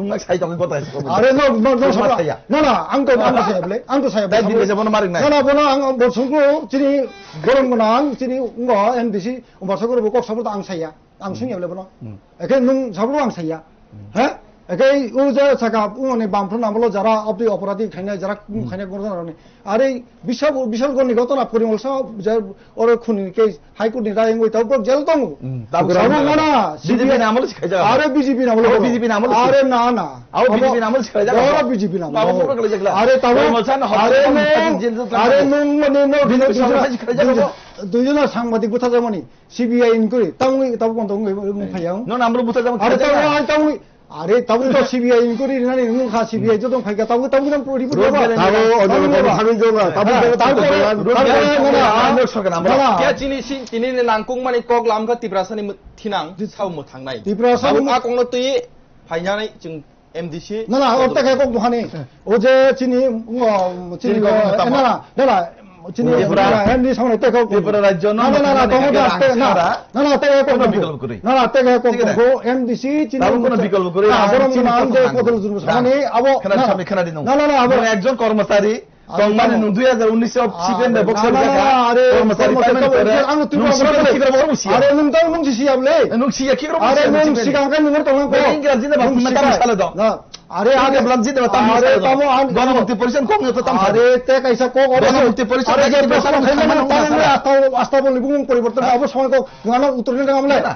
nung nak sai tong kota. Are no, no, no, Nung sabra. Saya. Na, na, ang to, ang to saya bole, ang to saya bole. Dai, dile jabo no maring nai. Na, na, bono ang, ang bo sungku, chini, borong bono ang, chini, ngo, M D C, umbar sokoro bo kok sabra to ang saya. Ang sung ya bole bono. Hmm. Eke nung sabra ang saya. Hmm. Ha? Eke u ja saka, u ni bam phro namlo jara, abdi operati khaina, jara, Hmm. khaina gorda rani. Are, bisal, bisal goni gotona porimol sa, ja, oro khuni ke, High Court ni rai wngwi tabuk borok jail tongo. Hmm, tabuk Tabuk tongo. Mana, B J P C B I ni amolo se khaijak. Are B J P ni amolo. Abo B J P ni amolo se. Are na, na. Abo B J P ni amolo se khaijak. Abo B J P ni amolo. Abo borok khaijak la. Are tabuk, Abo masa na are hotel nung, hotel jail jail are thanai. Nung mani no, B J P ni no, songkha se khaijak duijon, abo. Duijon sangbadik butharjakmani. C B I inquiry, tamo, tamo kono tamo wngwi phai yang. No, number buta jamo Are khaijak tamo, na. Are tamo, are tamo to C B I inquiry nani wngkha, C B I joto phai ka, tamo, tamo, tamo report Road jaba. Manager. Tamo, ojo, Tamo tamo jaba. Kami jaba, tamo, Tamo, tamo, tamo, tamo, tamo, tamo, tamo, tamo, tamo, tamo, tamo, Kya chini si, tini ni nangkung mani kok lam kha Tiprasa ni thinang, sao mo thangnai. Tiprasa Tamo ni a kong no twi phainani chwng M D C. Na, na, o teka kok buhani. O je chini, o, chini, Chini kok eh, tamo. Na, na, na, na, chini, Tripura. Na, M D C samne teka kok. Tripura rajyo no Na, na, na, na, motha tamo mani da, na, sara. Na, na, teka kok Kono buhani. Bikolpo kwrwi. Na, na, teka kok Thik ase. Buhani. M D C chini Tamo kono motha. Bikolpo kwrwi, Na, ah, borom chini na, ang tokha je nang. Kodol jurus Na, samani, abo, khana na. Sami khana dinung. Na, na, na, abo. Mo ekjon kormosari, Abo Tongmani tamo. Nwng dui hajar unis o Ah, C P M bai na, boxer na, na, jaka, na, are, kormosari kormosari paimani tamo, pore, are, ano nwng twi sima kormosari khe kira borok siya. Are, nwng tamo nwng sisi able. Nwng siya khe kira borok Are, siya nwng C P M. Sigang khe nwng tonglang ko. Nwng Ingraji na Nwng baptisma siya. Tamo sala do. Na, are, Nwng are, Ingraji na baptisma are, sala do. Tamo an-, Ganamukti Porishad kok nyo to tamo sala. Are, te kaisa kok obo. Ganamukti Porishad Are, lagi je Porishad baptisma kok khaimani nangma tamo sala. Ata, asta bol ni bumung poriborton Ha? Abo somoi kok ngana uttor ni nang amle. Na.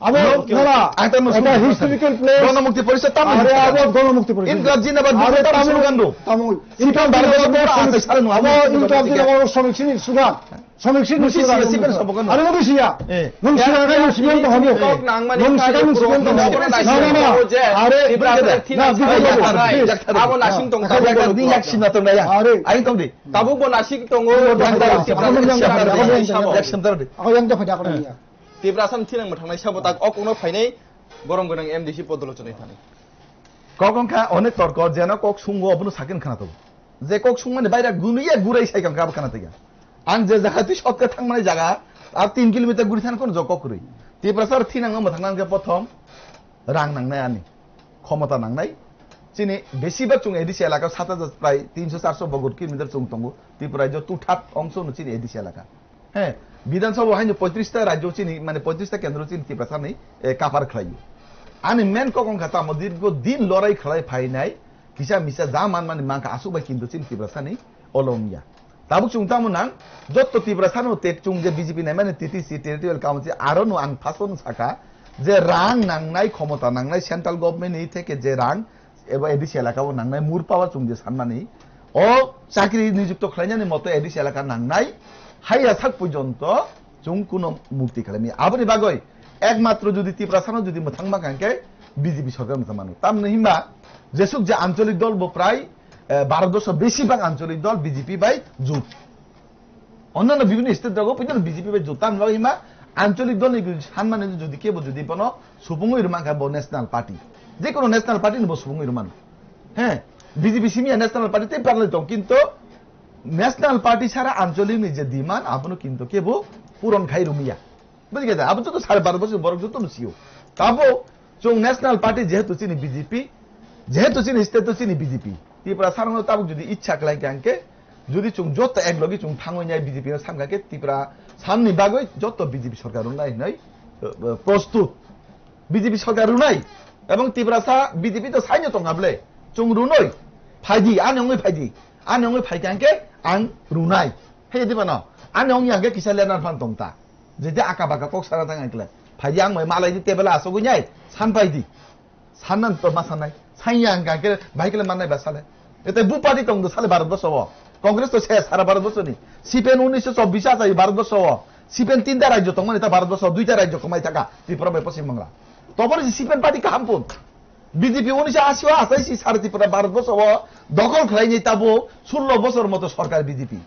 Abo, No, nala, ang tamo eta sumung historical place. Ganamukti Porishad tamo Are, historical. Abo Ganamukti Porishad. Ingraji na ba Are, Ganamukti tamo, Porishad. Tamo, Sipang Ingraji Barbo na Porishad. Asa sala nung, Abo abo Ingraji na ba Somik Sini Sugan. Somik Sini Nung Sugan. Sisi, sisi, sisi, sisi, Are, nung siya. Eh. Nung siya, kan nung siya, nung siya. Kok nang mani Nung siya, nung siya, nung siya. Kok nang mani Na, na, na. Are, Tiprasa na, thina na, thina na, thina. Na. Abo nasing tong Na. Yak, yak, yak, yak, sina tong na ya. Are. Aing tong di. Tabuk bo nasing tongo. Yang tong di. Tiprasa Yang tong di. Yang tong di. Yak sim tong di. Ako yang dapat ako niya. Tiprasa ni thinang mwthangnai sabo tak ok uno phainai borom gwnang M D C podolochonai thani. Kok wngkha onek torko jeno kok sungo obono sakin khana tongo. Je kok sungmani baira gunuya gurai sai kangkha abo khana taiga. Ang je jaga twi sotka thangmani jaga ar tin kilometer guri thang kono jok kok kwrwi. Tiprasa thinang mwthangna hwnkhe prothom rang nangnai ani. Khomota nangnai. Chini besibak chwng A D C elaka sat hajar prai tinso charso bogot kilometer chwng tongo. Tripura rajyo tuthat ongso no chini A D C elaka. He, Bidhan Sabha haino poitrish ta rajyo chini, mane poitrish ta kendro chini Tiprasa ni, eh, cover khlaio. Ani main kok wngkha tamo dirgo din lorai khlai phainai, kisa misa ja man mani mankha asuk bai kintu chini Tiprasa ni olo wngya. Tabuk chwng tamo nang, jotto Tiprasa no tek chwng je B J P naimani T T C, Territorial Council, aro no ang first no saka, je rang nangnai, khomota nangnai, central government ni theke je rang, eba A D C elaka o nangnai mur power chwng je sanmani, o chakri nijukto khlainani moto A D C elaka nangnai, haiya sak porjonto chwng kuno mukti khlaimani. Aboni bagwi ekmatro jodi Tiprasa no jodi mwthangma kangkhe B J P sorkar mwthangmano. Tamni himba jesuk je ancholik dol bo prai, eh, Bharat borso besibak ancholik dol B J P bai jut. Onnanno bibhinno state rogo poito B J P bai jut. Tamni bagwi himba ancholik dolni gwi sanmani jodi kebo jodi bono supungwi rwmang kha bo national party. Je kono national party ni bo supungwi rwmano. He, B J P simi ya national party tei paraloi tong, kintu national party sara ancholik ni je demand abono kintu kebo puron khai rwmya. Bujikha da, abo joto sare baro bosor borok joto no sio. Tabo chwng national party jehetu chini B J P, jehetu chini state to chini B J P. Tripura sarangno tabuk jodi ichha khlai kha hwnkhe, jodi chwng joto ek logi chwng thangwi nai B J P no samkha khe Tripura samni bagwi joto B J P sorkar rwnai hinwi, eh, eh, prostut. B J P sorkar rwnai ebong Tiprasa B J P to saino tongkha ble. Chwng rwnoi. Phaidi, ani wngwi phaidi. Ani wngwi phaikha hwnkhe ang rwnai. He diba no? Ani wngya hwnkhe kisa lenar phan tongta. Jete aka baka kok sana tang ang kle. Phaidi ang mai malai di table asogwi nai. San phaidi. Sannan to ma sanai. Sanya ang kake bai kle manai ba sale. Ete bu party tong do sale Bharat borso o. Congress to se sara Bharat borso ni. C P M unisho chobbish achai Bharat borso o. C P M tinta rajyo tongmani ta Bharat borso, duita rajyo khomai thaka, Tripura bai Poschim Bangla. Toboni si C P M party kaham pun. B J P unisho ashi o achai si sara Tripura Bharat borso o dokol khlaini tabo sullo bosor moto sorkar B J P.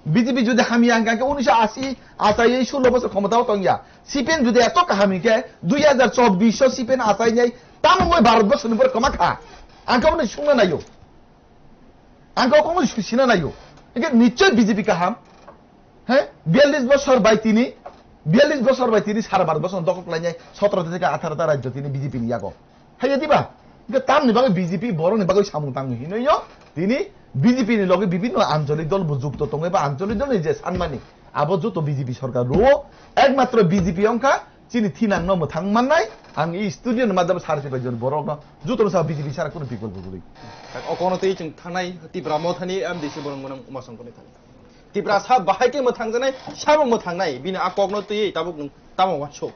B J P jodi hamya hingka khe unisho ashi achai sullo bosor khomota o tongya. C P M jodi eto kaham hingke dui hajar chobbish o C P M achai nai tamo moi Bharat borso ni bor koma kha. Angka uni sungna nayo. Ang kok kok sina nayo. Hingke nichoi B J P kaham. He? Biyallis bosor bai tini, biyallis bosor bai tini sara Bharat borso dokol khlainai sotro theke atharo ta rajyo tini B J P ni yago. Haiya diba? Hingke tamni bagwi B J P borokni bagwi samung tangwi hinoyo. Tini B J P ni loge bibinno ancholik dol bo jukto tongwi ba ancholik dol ni je sanmani. Abo joto B J P sorkar rwo. Ekmatro B J P wngkha Chini thinang no mwthang mannai, ang i studio ni madam sar se bai jor borok no joto no sa B J P sara kuno bikolpo guri. Tak o kono tei chwng thanai Tipra Motha ni M D C borok mwnang masang koni thani. Tipra sa bahai ke mwthang janai, sabo mwthang nai, bini a kok no twi tabuk nwng tamo wansuk.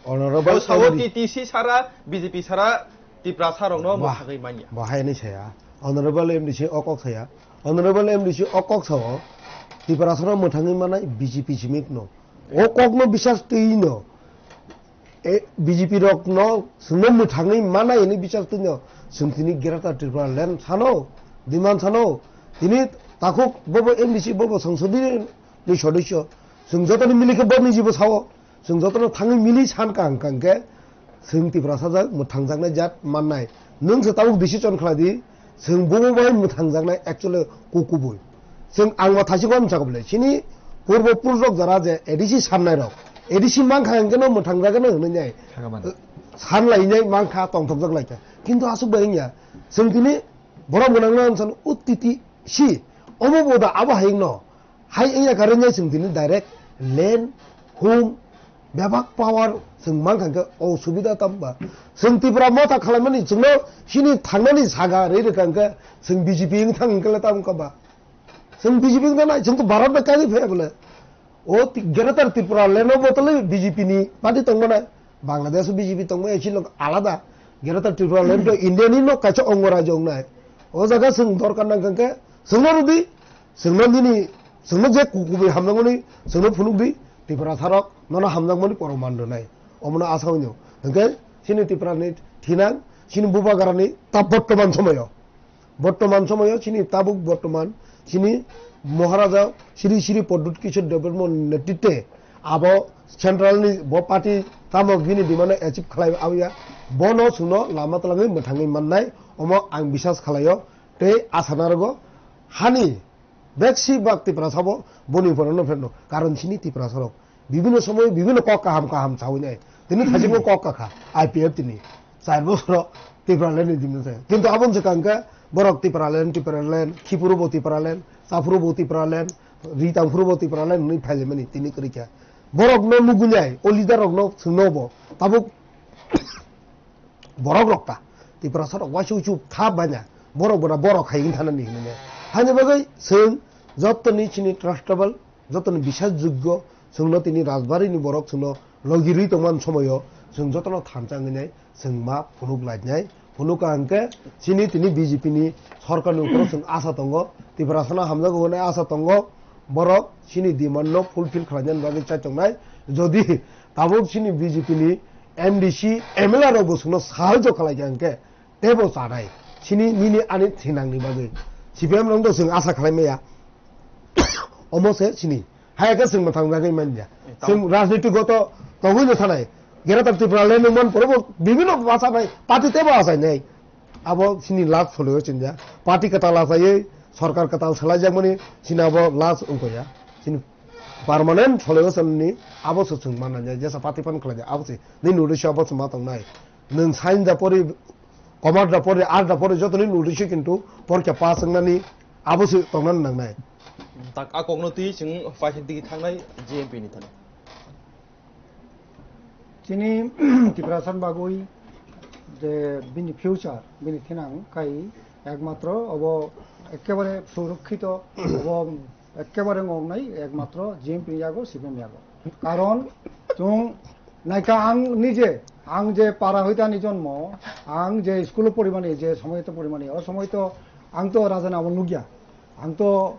Honorable O sawo M D C. T T C sara, B J P sara, Tipra sarok no Wah, mwthangwi manya. Bahai ni saya. Honorable M D C o kok saya. Honorable M D C o kok sao. Tipra sara mwthangwi manai B J P simit no. O kok no bisas twi no. E, B J P rok no chwngno mwthangwi manai hwnwi bisas twi no chwng tini Greater Tripura Land sano, demand sano, tini takhuk bobo M D C bobo songsodi ni sodosyo, chwng joto ni mili khe borni jibo sao, chwng joto no thangwi mili san kaham kaham khe chwng Tiprasa jak mwthangjaknai jat mannai. Nwng se tabuk decision khlai di, Chwng bubo bai mwthangjaknai actually kukubui. Chwng ang ma thaising bai mwchakobole. Chini purbo purusrok jara je A D C samnairok, A D C mankha hwnkhe no mwthangjagano hwnwi nai. Sakha mano. Sanlainai mankha, tongthokjak laikha. Kintu aswk bai wngya. Chwng tini borok gwnangno ang sano uttiti si. Omo bo da abo hai wngno. Hai wngya karwi nai chwng tini direct land, home, bebak power chwng mankha khe o subida tamo ba? Chwng Tipra Motha khwlaimani chwngno chini thangnani saga rwi rwkha khe chwng B J P wng thang hwnkhe le tamo wngkha ba? Chwng B J P wng thangnai, chwng to Bharat bai kagwi phaiya bole. O ti-, Greater Tripura Land o bo tole B J P ni party tongmani, Bangladesh o B J P tongmani, chini lok alada. Greater Tripura Land to India ni nok kaisa ongo rajyo wngnai. O jaga chwng dorkar nangkha khe chwngno rwdi. Chwngno nini, chwngno je ku-, kubui hamjakmani, chwngno phunukdi, Tiprasarok nono hamjakmani poroman rwnai. Omono asa hwnyo. Hwnkhe chini Tiprani thinang, chini bubagrani ta bottoman somoyo. Bottoman somoyo chini tabuk bottoman, chini Maharaja Shri Shri Pradyut Kishore Debbarma netritwe abo central ni bo party tamo bini demand no achieve khlai abya. Bono chwngno lama twlangwi mwthangwi mannai, omo ang bisas khlaio. Tei asa narwgo hani beksi bak Tiprasa bo boni uphano no pheno. Karon chini Tiprasa rok bibhinno somoy bibhinno kok kaham kaham sawi nai. Tini thajingo kok kakha I P F tini. Char bosoro Tipraland ni dimno se. Kintu aboni swkang khe borok Tipraland, Tipraland, khipuru bo Tipraland, chaphuru bo Tipraland, ri tangphuru bo Tipraland hwnwi phailaimani tini kwrwi kha. Borok no nugui nai, o leader rok no swngno bo. Tabuk borok rok ta Tiprasa rok waisa uisu tha banya borok bona borok hai wng thana ni hinwi. Hani bagwi chwng jottoni chini trustable, jottoni bisas joggo, chwngno tini rajbari ni borok chwngno logi rwi tongma somoyo chwng jotono thansa wngwi nai, chwng ma phunuk lai nai, phunuk ka hwnkhe chini tini B J P ni sorkar ni uporo chwng asa tongo, Tiprasa no hamjago hwnwi asa tongo, borok chini demand no fulfill khlaina bagwi chai tongnai, jodi tabuk chini B J P ni M D C, M L A rok bo chwngno sahajyo khlai kha hwnkhe teibo chanai. Chini nini ani thinangni bagwi. C P M rok no chwng asa khlai maya. Omo se chini. Hai khe chwng mwthang jagwi manya. Eh, tamo. Chwng rajniti goto tongwi no thanai. Greater Tripura le nung man porobo bibhinno basa bai party teibo achainai. Abo chini last soloyo chinja. Party kwtal achaiwi sorkar kwtal salaijakmani chini abo last wngkha ya. Chini permanent soloyo chini abo se chwng manna jesa party phan khlai abo se. Nini uddesho abo se ma tongnai. Nwng sign da pori, command da pori, ar da pori, jotoni notice kintu porikha pass wngnani abo se tongnani nangnai. Tak a kokno twi chwng paisa digi thangnai G M P ni thani. Chini Tiprasa ni bagwi je bini future, bini thinang kai ekmatro obo ekkebare surokkhito, obo ekkebare ngoknai ekmatro G M P ni yago, C P M ni yago. Karon chwng naikha ang nije, ang je para hoite ani jonmo, ang je school o porimani, je somoy to porimani, o somoy to ang to raja ni amol nukya. Ang to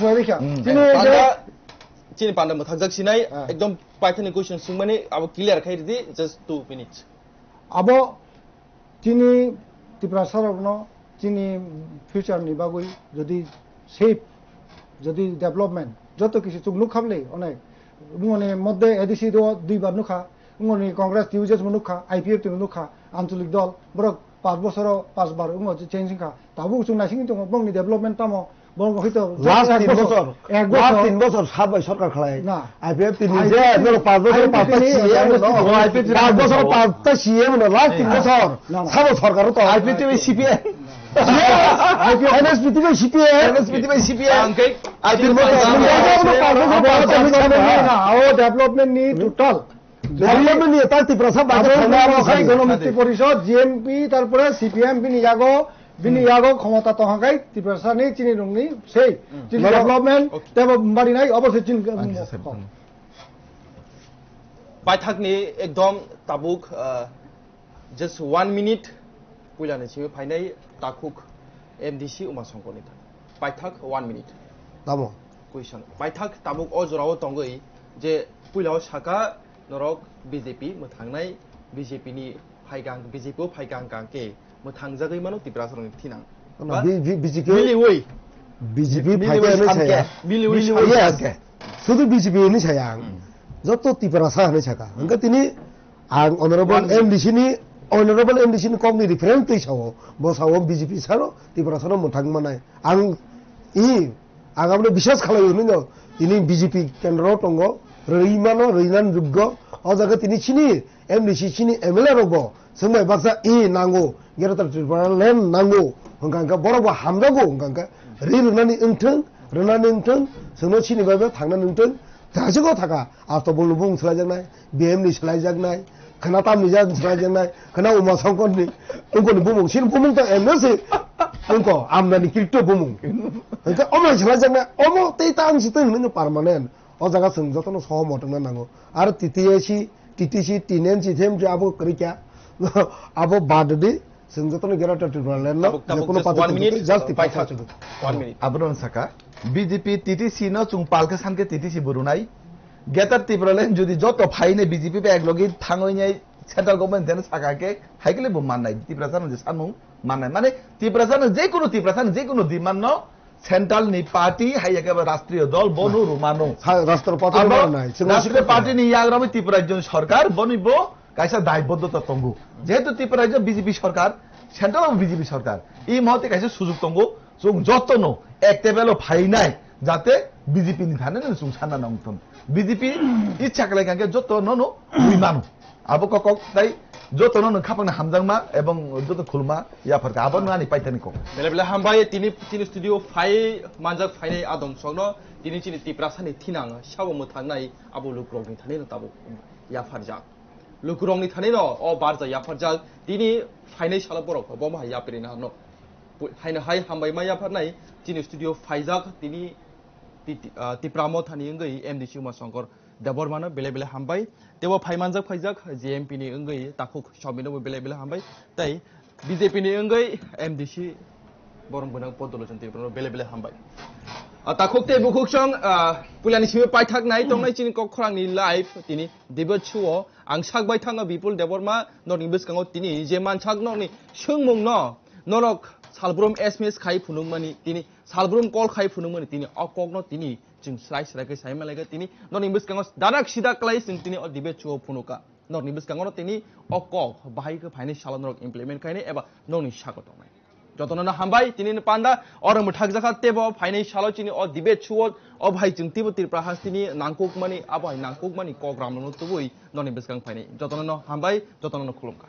swlai rikha. Hmm. Chini Panda, je chini panda mwthakjak sinai, Ah. ekdom paithani question swngmani, abo clear khai ridi, just two minutes. Abo chini Tiprasa rokno chini future ni bagwi jodi safe, jodi development, joto kisu chuk nuk khablai onek Wngoni modde A D C do duibar nukha, wngoni Congress T U J S bo nukha, I P F T bo nukha, ancholik dol, borok panch bosoro panch bar wngo change wngkha. Tabuk chwng naisingwi tongo, bongni development tamo, borok hoi to Last ek tin bosor, bosor, ek last bosor. Tin bosor sat bai sorkar khlai. Na. I P F T ni I P F T je, ni, borok panch bosor I P F T panch ta ni, C M I P F T no. Ni, I P F T ni panch bosor panch ta C M no, last tin Na. Bosor. Na, na. Sabo sorkar to. I P F T ni C P M. N S P T bai C P M. N S P T bai C P M. Ang khe I P F T bai C P M. Abo development ni total. Development ni total Tiprasa budget Abo thangna abo Tiprasa khai. Gwanmukti Porishod, G M P, tarpore C P M bini yago, bini yago khomota tongkha khai Tiprasa ni chini rungni sei. Chini Mano- development, Okay. tebo bari nai, obo se chini Paithakni ekdom tabuk, uh, just one minute puilani simi phainai takhuk M D C Uma Songkorni thani. Paithak one minute. Tamo? Question. Paithak tabuk o jorao tongwi je puilao saka norok B J P mwthangnai B J P ni phaikang, B J P o phaikang kang khe mwthangjagwi mano Tiprasarokni thinang. Ano Ba B-, B-, B J P miliwi. B J P miliwi phaikhe ano samkhe. Saya. Miliwi Miliwi samkhe. Yes. Sudu B J P ni saya ang. Hmm. Joto Tiprasa hwnwi saka. Hwnkhe tini ang honorable One minute. M D C ni, honorable M D C ni kokni reference twi sao. Bo sao B J P sano Tiprasano mwthang manai. Ang i, ang abono biswas khalai hwnwi no. Tini B J P kendro tongo. Rwi mano, rwinan rwgo. O jaga tini chini M D C chini M L A rokbo swngbai baksa i nango, Greater Tripura Land nango, hwnkha hwnkhe borokbo hamjago, hwnkha hwnkhe ri rwnani wngthwng, rwnani wngthwng, chwngno chini bai bai thangnani wngthwng, thajwgo thaka, Asto Bolni bumung swlaijaknai, B M ni swlaijaknai, khwna tamni jak swlaijaknai, khwna Uma Songkorni, wngkoni bumung, chini bumung to M L A se, wngko, amdani kirito bumung. Hwnkhe omo swlaijaknai, omo tei ta ang si tei hwnwi permanent. O jaga chwng jotono sohomot wngna nango. Aro T T A C, T T C, T N C, T M C abo kwrwi kha. Abo bad di, chwng jotono Greater Tripura Land no, Tabuk, tabuk, jekono just party one minute, just paithak. Paithak. One minute. Abono saka, B J P T T C no chwng pal khe san khe T T C bo rwnai. Greater Tripura Land jodi joto phainai B J P bai eklogi thangwi nai central government den saka khe, hai khe le bo mannai. Tiprasa no je sanmung mannai. Mane Tiprasa no je kono, Tiprasa no je kono demand no Central ni party hai eke ba rastriyo dol bono rumano. Sa-, rashtrapati Abo rumano nai, chwng rashtriyo party ni yagra bo Tripura rajyo ni sarkar boni bo kaisa daiboddota tongo. Jehetu Tripura rajyo B J P sarkar, central bo B J P sarkar. I mote kaisa sujuk tongo, chwng jotono ek table o phainai, jate B J P ni thani no chwng sanna nangthon. B J P ichha khlai kha khe jotono no rimano. Abo kok kok tai jotono nwng khapangni hamjakma ebong joto khulma yapharkha. Abo nwng ani paithani kok. Bele bele hambai tini, tini studio phai manjak phainai adong songno tini chini Tiprasani thinang sabo mwthangnai abo lukurokni thanino tabuk yapharjak. Lukurokni thanino o barja yapharjak tini phainai salo borok bo ma yapri na no. Pui-, haino hai hambai ma yapharnai chini studio phaijak tini Ti-, ti-, ah, Tipra Mothani wngwi M D C Uma Shankar Debbarmano belai belai hambai. Teibo phaimanjak phaijak J M P ni wngwi takhuk Somino bo belai belai hambai. Tei B J P ni wngwi M D C Borom Gwnang Podolochon Tripurano belai belai hambai. Ah, takhuk tei bukhuk song, ah, puilani simi paithak nai tongnai chini kok khorangni live tini debate show o ang sak bai thango Bipul Debbarma norokni bwskango tini je mansak norokni swngmung no norok salbrum S M S khai phunukmani tini salbrum call khai phunukmani tini o kokno tini chwng srai srai khe sai manlai kha tini norokni bwskango darak sida klai chwng tini o debate show o phunukha. Norokni bwskango no tini o kok bahai khe phainai salo norok implement khainai eba norokni saka tongnai. Jotono no hambai tini ni panda oro mwthakjakha teibo phainai salo chini o debate show o, o bahai chwng teibo Tripura hasteni nangkukmani, abo hai nangkukmani kok ramno tubui norokni bwskang phainai. Jotono no hambai, jotono no khulumkha.